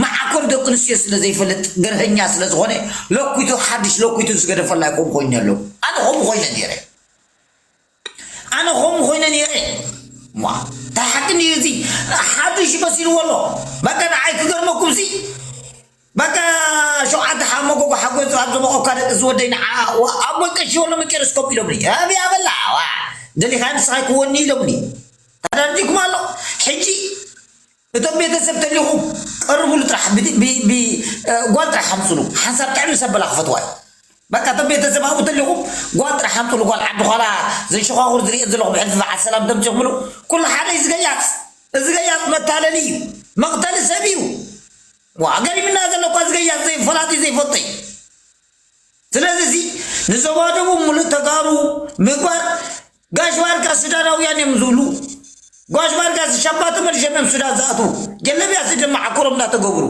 መዓኮር ደቂ ኣንስትዮ ስለ ዘይፈልጥ፣ ገርሀኛ ስለ ዝኾነ፣ ለኩቱ፣ ሓድሽ ለኩቱ ዝገደፈላ እዩ። ከምኡ ኮይኑ ኣሎ። ኣነ ከምኡ ኮይነ ነይረ። ኣነ ከምኡ ኮይነ ነይረ። ዋ፣ እንታይ ሓቂ እንድዩ እዚ? ሓድሽ መሲልዎ ኣሎ። በቃ ንዓይ ክገርመኩም ሲ። በቃ ሸውዓተ ሓ-፣ መጎጎ ሓጎስ ኣብ ዘመቆካ ደቂ ዝወደይ ንዓ-፣ ዋ-፣ ኣብ ወልቀ ሽወሎ መቄረስ ኮም ኢሎምኒ። ኣበይ ኣበላ? ዋ፣ ደሊኻ ንስኻ ክወኒ ኢሎምኒ። ተረዲእኩም ኣሎ? ሕጂ እቶም ቤተሰብ ተሊኹም ቀርቡሉ ጥራሕ፣ ብ-፣ ብ-፣ ብ-፣ እ፣ ጓል ጥራሕ ሓምፅሉ። ሓንሳብ ጥዕሚ ሰበላ ክፈትዋ እዩ። በቃ እቶም ቤተሰብ ኣብኡ ተሊኹም ጓል ጥራሕ ሓምፅሉ። ጓል ዓዲ ኋላ ዘንሸኳኹር ዝርእየን ዘለኹም ሕልፊ በዓል ሰላም ተምፅኹምሉ። ኩሉ ሓደ እዩ ዝገያፅ። እዚ ገያፅ መታለሊ እዩ። መቕተሊ ሰብ እዩ። ዋ፣ ገሪምና ዘሎ እኳ እዚ ገያፅ ዘይ-፣ ፈላጢ ዘይፈልጦ እዩ። ስለዚ እዚ ንዞባ ደቡብ ሙሉእ ተጋሩ ምግባር፣ ጋሽ ባርካ ሱዳናውያን እዮም ዝብሉ። ጋሽ ባርካ ሻባ ተመልሾም እዮም ሱዳን ዝኣትዉ። ጀለብያ ስደም መዓኮሮም እንዳተገብሩ።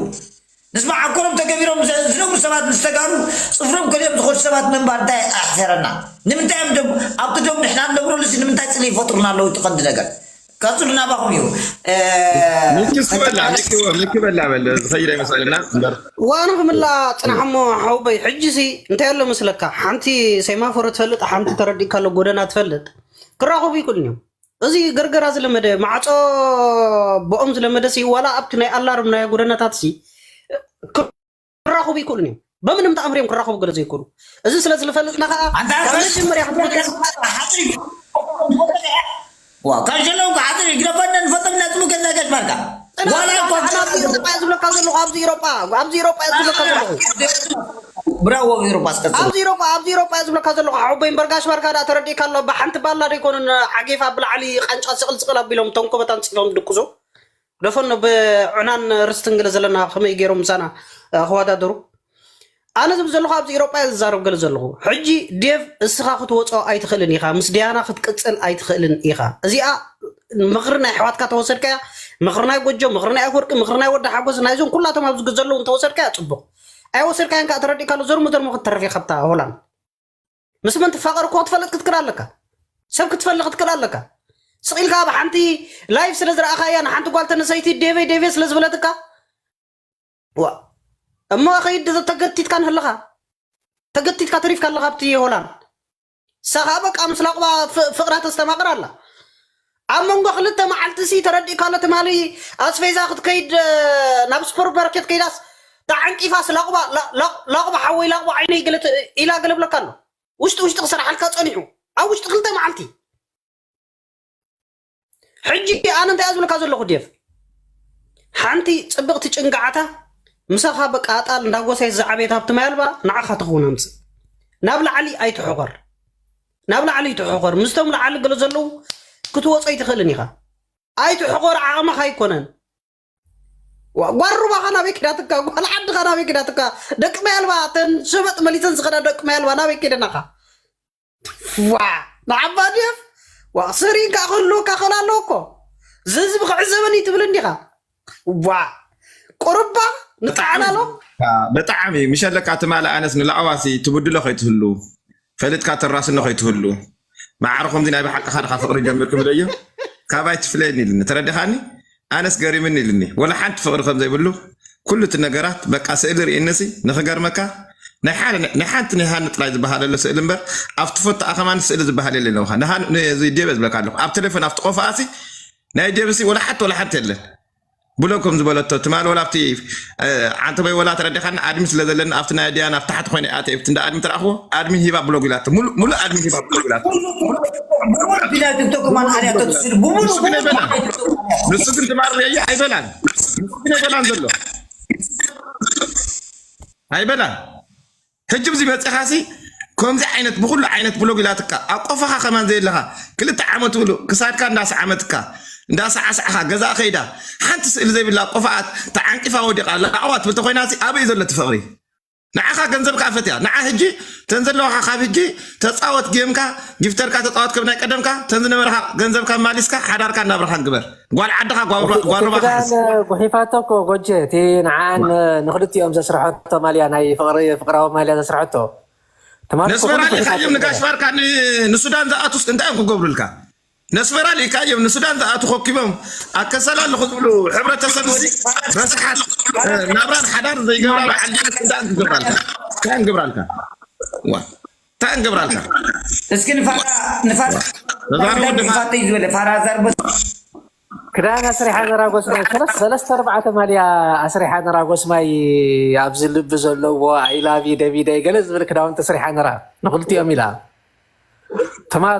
ምስ መዓኮሮም ተገቢሮም ዘ-፣ ዝነብሩ ሰባት ምስ ተጋሩ ጽፍሮም ከሊኦም ዝኸዱ ሰባት ምንባር እንታይ ኣሕፈረና? ንምንታይ እዮም ደም-፣ ኣብቲ ደም ንሕና ንነብረሉ እዚ ንምንታይ ጽልኢ ይፈጥሩና ኣለዉ? እቲ ቀንዲ ነገር። ቀጽሉ ናባኹም እዩ። እ፣ ምንኪ እስኪ በላ፣ ምንኪ በላ በል፣ ዝኸይድ ኣይመስለና እምበር። ዋና ክምላ ጽናሕ እሞ ሓውበይ፣ ሕጂ ሲ እንታይ ኣሎ መስለካ? ሓንቲ ሴማፎሮ ትፈልጥ፣ ሓንቲ ተረዲእካ ኣሎ ጎደና ትፈልጥ። ክራኸቡ ይክእሉን እዮም። እዚ ገርገራ ዝለመደ፣ ማዕጾ ብኦም ዝለመደ ሲ ዋላ ኣብቲ ናይ ኣላርም ናይ ጎደናታት ሲ ክራኸቡ ይክእሉን እዮም። በምንም ተኣምር እዮም ክራኸቡ ገለ ዘይክእሉ። እዚ ስለ ዝፈልጥና ከዓ ኣንታ ካብ መጀመርያ ክትፈልጥ ሓጥሪ። ዋ፣ ካብ ዘለዉ ሓጥሪ ግደፈና ንፈልጦም ኢና፣ ጽቡቅ ገዛ ገሽ ባርካ። ዋላ እኮ ኣብዚ ኢሮጳ እየ ዝብለካ ዘለኹ፣ ኣብዚ ኢሮጳ፣ ኣብዚ ኢሮጳ እየ ዝብለካ ዘለኹ። ብራዎ፣ ኤውሮጳ ኣስቀጽሉ። ኣብዚ ኢሮጳ፣ ኣብዚ ኢሮጳ እየ ዝብለካ ዘለኹ። ሓውበይ እምበር ጋሽ ባርካ ደኣ ተረዲእካ ኣሎ። ብሓንቲ ባላ ደይኮኑን ዓጌፋ ብላዕሊ ቃንጫ ስቕል ስቕል ኣቢሎም ተንኮበት ኣንጺፎም ድቅሱ። ደፈኖ ብዑናን ርስትን ገለ ዘለና ከመይ ገይሮም ምሳና፣ እ፣ ክወዳደሩ? ኣነ ዝብል ዘለኹ ኣብዚ ኢሮጳ እየ ዝዛረብ ገለ ዘለኹ። ሕጂ ዴቭ እስኻ ክትወጾ ኣይትኽእልን ኢኻ፣ ምስ ዲያና ክትቅጽል ኣይትኽእልን ኢኻ። እዚኣ ምኽሪ ናይ ኣሕዋትካ ተወሰድካያ፣ ምኽሪ ናይ ጎጆ፣ ምኽሪ ናይ ኣፍወርቂ፣ ምኽሪ ናይ ወዲ ሓጎስ፣ ናይዞም ኩላቶም ኣብዚ ዘለዉ እንተወሰድካያ ጽቡቕ። ኣይወሰድካያን ከኣ ተረዲእካ ኣሎ፣ ዘርሞ ዘርሞ ክትተርፍ ኢኻ ኣብታ ሆላንድ። ምስ መን ትፋቐር እኮ ክትፈልጥ ክትክእል ኣለካ። ሰብ ክትፈልኽ ክትክእል ኣለካ። ስቕ ኢልካ ኣብ ሓንቲ ላይፍ ስለ ዝረኣኻያ ንሓንቲ ጓል ተነሰይቲ ዴቨይ ዴቨይ ስለ ዝበለትካ ዋ እሞ ከይድ ተገቲትካ ንህለኻ ተገቲትካ ተሪፍካ ኣለኻ ኣብቲ ሆላንድ። ሳኻ በቃ ምስ ላቑባ ፍ- ፍቕራ ተስተማቕር ኣላ። ኣብ መንጎ ክልተ መዓልቲ ሲ ተረዲእካ ኣሎ ትማሊ ኣስፌዛ ክትከይድ እ፣ ናብ ሱፐር ማርኬት ከይዳስ ተዓንቂፋስ ላቑባ ላ- ላ- ላቑባ ሓወይ ላቑባ ዓይነይ ገለ ት- ኢላ ገለ ብለካ ኣሎ። ውሽጢ ውሽጢ ክሰርሓልካ ጸኒሑ ኣብ ውሽጢ ክልተ መዓልቲ ሕጂ ኣነ እንታይ እያ ዝብለካ ዘለኹ ዴቭ ሓንቲ ፅብቕቲ ጭንጋዓታ ምሳኻ በቃ ኣጣል እንዳጎሳይ ዝዓበየት ሃብቲ ማይ ኣልባ ንዓኻ ትኸውን ኣምፅእ ናብ ላዕሊ ኣይትሕቆር ናብ ላዕሊ ኣይትሕቆር ምስቶም ላዕሊ ገለ ዘለዉ ክትወፆ ኣይትኽእልን ኢኻ ኣይትሕቆር ዓቕምኻ ኣይኮነን ጓሩባኻ ናበይ ክዳትካ ጓል ዓድኻ ናበይ ክዳትካ ደቂ ማይ ኣልባ ተን ሸበጥ መሊሰን ዝኸዳ ደቂ ማይ ኣልባ ናበይ ከይደናኻ ዋ ንዓባ ድየፍ ዋ ስሪንካ ክህልወካ ክእል ኣለዎ እኮ ዝህዝቢ ክዕዘበኒ ትብል እንዲኻ ዋ ቁርባ ንጣዕና ኣሎ ብጣዕሚ እዩ ምሸለካ ትማሊ ኣነስ ንላዕዋሲ ትብድሎ ከይትህሉ ፈሊጥካ ተራስኖ ከይትህሉ ማዕረ ከምዚ ናይ ብሓቅኻ ድኻ ፍቅሪ ጀሚርኩም ደዮ ካባይ ትፍለየኒ ኢልኒ ተረዲኻኒ ኣነስ ገሪምኒ ኢልኒ ወላ ሓንቲ ፍቅሪ ከም ዘይብሉ ኩሉ እቲ ነገራት በቃ ስእሊ ርእየኒ ሲ ንክገርመካ ናይ ሓደ ናይ ሓንቲ ናይ ሃኒ ጥራይ ዝበሃል ኣሎ ስእሊ እምበር ኣብቲ ፎቶ ኣኸማን ስእሊ ዝበሃል የለ ኣለውካ ንሃኒ እዚ ዴበ ዝብለካ ኣለኹ ኣብ ቴሌፎን ኣብቲ ቆፋ ሲ ናይ ዴብ ሲ ወላ ሓንቲ ወላ ሓንቲ የለን ብሎ ከም ዝበለቶ ትማል ወላ ኣብቲ ዓንተበይ ወላ ተረዲኻኒ ኣድሚ ስለ ዘለኒ ኣብቲ ናይ ዲያን ኣብ ታሕቲ ኮይነ ኣተ ኣብቲ እንዳ ኣድሚ ተረኣኽዎ ኣድሚ ሂባ ብሎግ ኢላቶ ሙሉእ ኣድሚ ሂባ ብሎግ ኢላቶ ቢላ ቲክቶክ ማን ኣልያ ተትስል ብሙሉ ንሱ ግን ትማር ሪአየ ኣይበላን ንሱ ግን ኣይበላን ዘሎ ኣይበላን ሕጂ ብዚ በፂኻሲ ከምዚ ዓይነት ብኩሉ ዓይነት ብሎግ ኢላትካ ኣብ ቆፋኻ ከማን ዘየለኻ ክልተ ዓመት ብሉ ክሳድካ እንዳሰዓመትካ እንዳሰዓሳዕኻ ገዛ ከይዳ ሓንቲ ስእሊ ዘይብላ ቆፋኣት ተዓንቂፋ ወዲቓ ላዕዋ ትብል ተኮይናሲ ኣበይ ዘሎ እቲ ፍቕሪ ንዓኻ ገንዘብካ ፈትያ ንዓ ህጂ ተን ዘለዋኻ ካብ ህጂ ተፃወት ጌምካ ጊፍተርካ ተፃወት ከም ናይ ቀደምካ ተን ዝነበረካ ገንዘብካ ማሊስካ ሓዳርካ እናብረኻን ግበር ጓል ዓድኻ ጓሮባኻ ጉሒፋቶ እኮ ጎጀ እቲ ንዓን ንክልቲኦም ዘስርሐቶ ማልያ ናይ ፍቅራዊ ማልያ ዘስርሐቶ ነስመራ ልኢካዮም ንጋሽ ባርካ ንሱዳን ዝኣቱስ እንታይ እዮም ክገብሩልካ ነስመራ ልኢካዮም ንሱዳን ዝኣቱ ኮኪቦም ኣከሰላ ኣለኹ ዝብሉ ሕብረተሰብ እዚ ረስሓት ናብራን ሓዳር ዘይገብራ በዓል ዲነት እንታይ እዮም ክገብራልካ እንታይ እዮም ክገብራልካ እንታይ እንገብራልካ እስኪ ንፋራ ንፋራ ንፋራ እዩ ዝበለ ፋራ ዘርበ ክዳን ኣስሪሓ ነራ ጎስማይ ሰለስተ ኣርባዕተ ማልያ ኣስሪሓ ነራ ጎስማይ ኣብዚ ልቢ ዘለዎ ኣይላቪ ደቪደይ ገለ ዝብል ክዳውንቲ ኣስሪሓ ነራ ንክልቲኦም ኢላ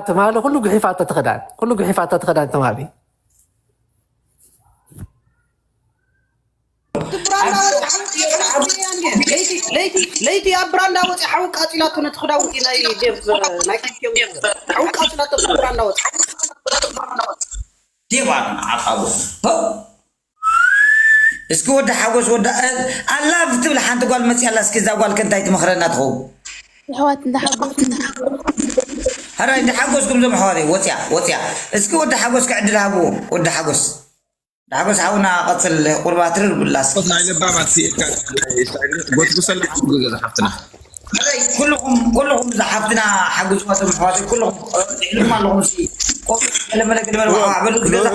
ትማሊ ኩሉ ጉሒፋቶ ትኽዳን ኩሉ ጉሒፋቶ ትኽዳን ትማሊ ለይቲ ኣብ ብራንዳ ወፂ ሓዊ ቃፂላቶ ነቲ ክዳውንቲ ናይ ዴቭ ናይ ክልቲኦም ሓዊ ቃፂላቶ ብራንዳ ወፂ ዴባ ዓቃቡ እስኪ ወዲ ሓጎስ ወዲ ኣላቭ ትብል ሓንቲ ጓል መፅያ ኣላ እስኪ እዛ ጓል ከ እንታይ ትመኽረና ትኸውን ኣሕዋት እንዳሓጎስ ሕራይ እንዳሓጎስኩም ዞም ኣሕዋት ወፅያ ወፅያ እስኪ ወዲ ሓጎስ ክዕድል ሃብዎ ወዲ ሓጎስ ሓጎስ ሓውና ቀፅል ቁርባ ትርር ብላስ ናይ ለባማት ሲኢልካ ጎትጉሰላ ሓንቲ ግዜ ዝሓፍትና ኩልኹም ኩልኹም ዝሓፍትና ሓግዝዋ ቶም ኣሕዋተይ ኩልኹም ጥዕልኩም ኣለኹም ሲ ቆፍ ገለመለ ገለመለ በሉ ገዛ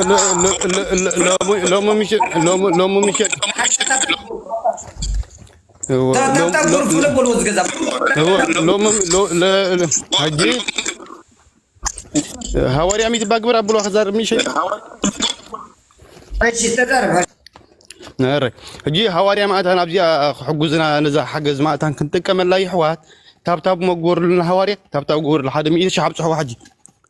ሎሚ ምሸት ሎሚ ምሸት ታብታብ ግሩፕ ፍለ በሉ ዝገዛ ሎሚ ሕጂ ሃዋርያ ሚትባ ግብር ኣብሎ ክዛርብ ምሽ እሺ ተዛርብ ሕጂ ሃዋርያ ማእታን ኣብዚኣ ክሕጉዝና ነዛ ሓገዝ ማእታን ክንጥቀመላ ይሕዋት ታብታብ መግበርሉና ሃዋርያ ታብታብ ግበርሉ ሓደ ሚእቲ ሺሕ ኣብፅሕዋ ሕጂ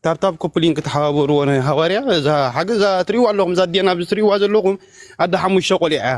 ታብታብ ኮፕሊን ክትሓባበርዎ ሃዋርያ እዛ ሓገዝ እዛ ትሪእዋ ኣለኹም እዛ ዲያን ኣብዚ ትሪእዋ ዘለኹም ኣደ ሓሙሽተ ቆሊዓ እያ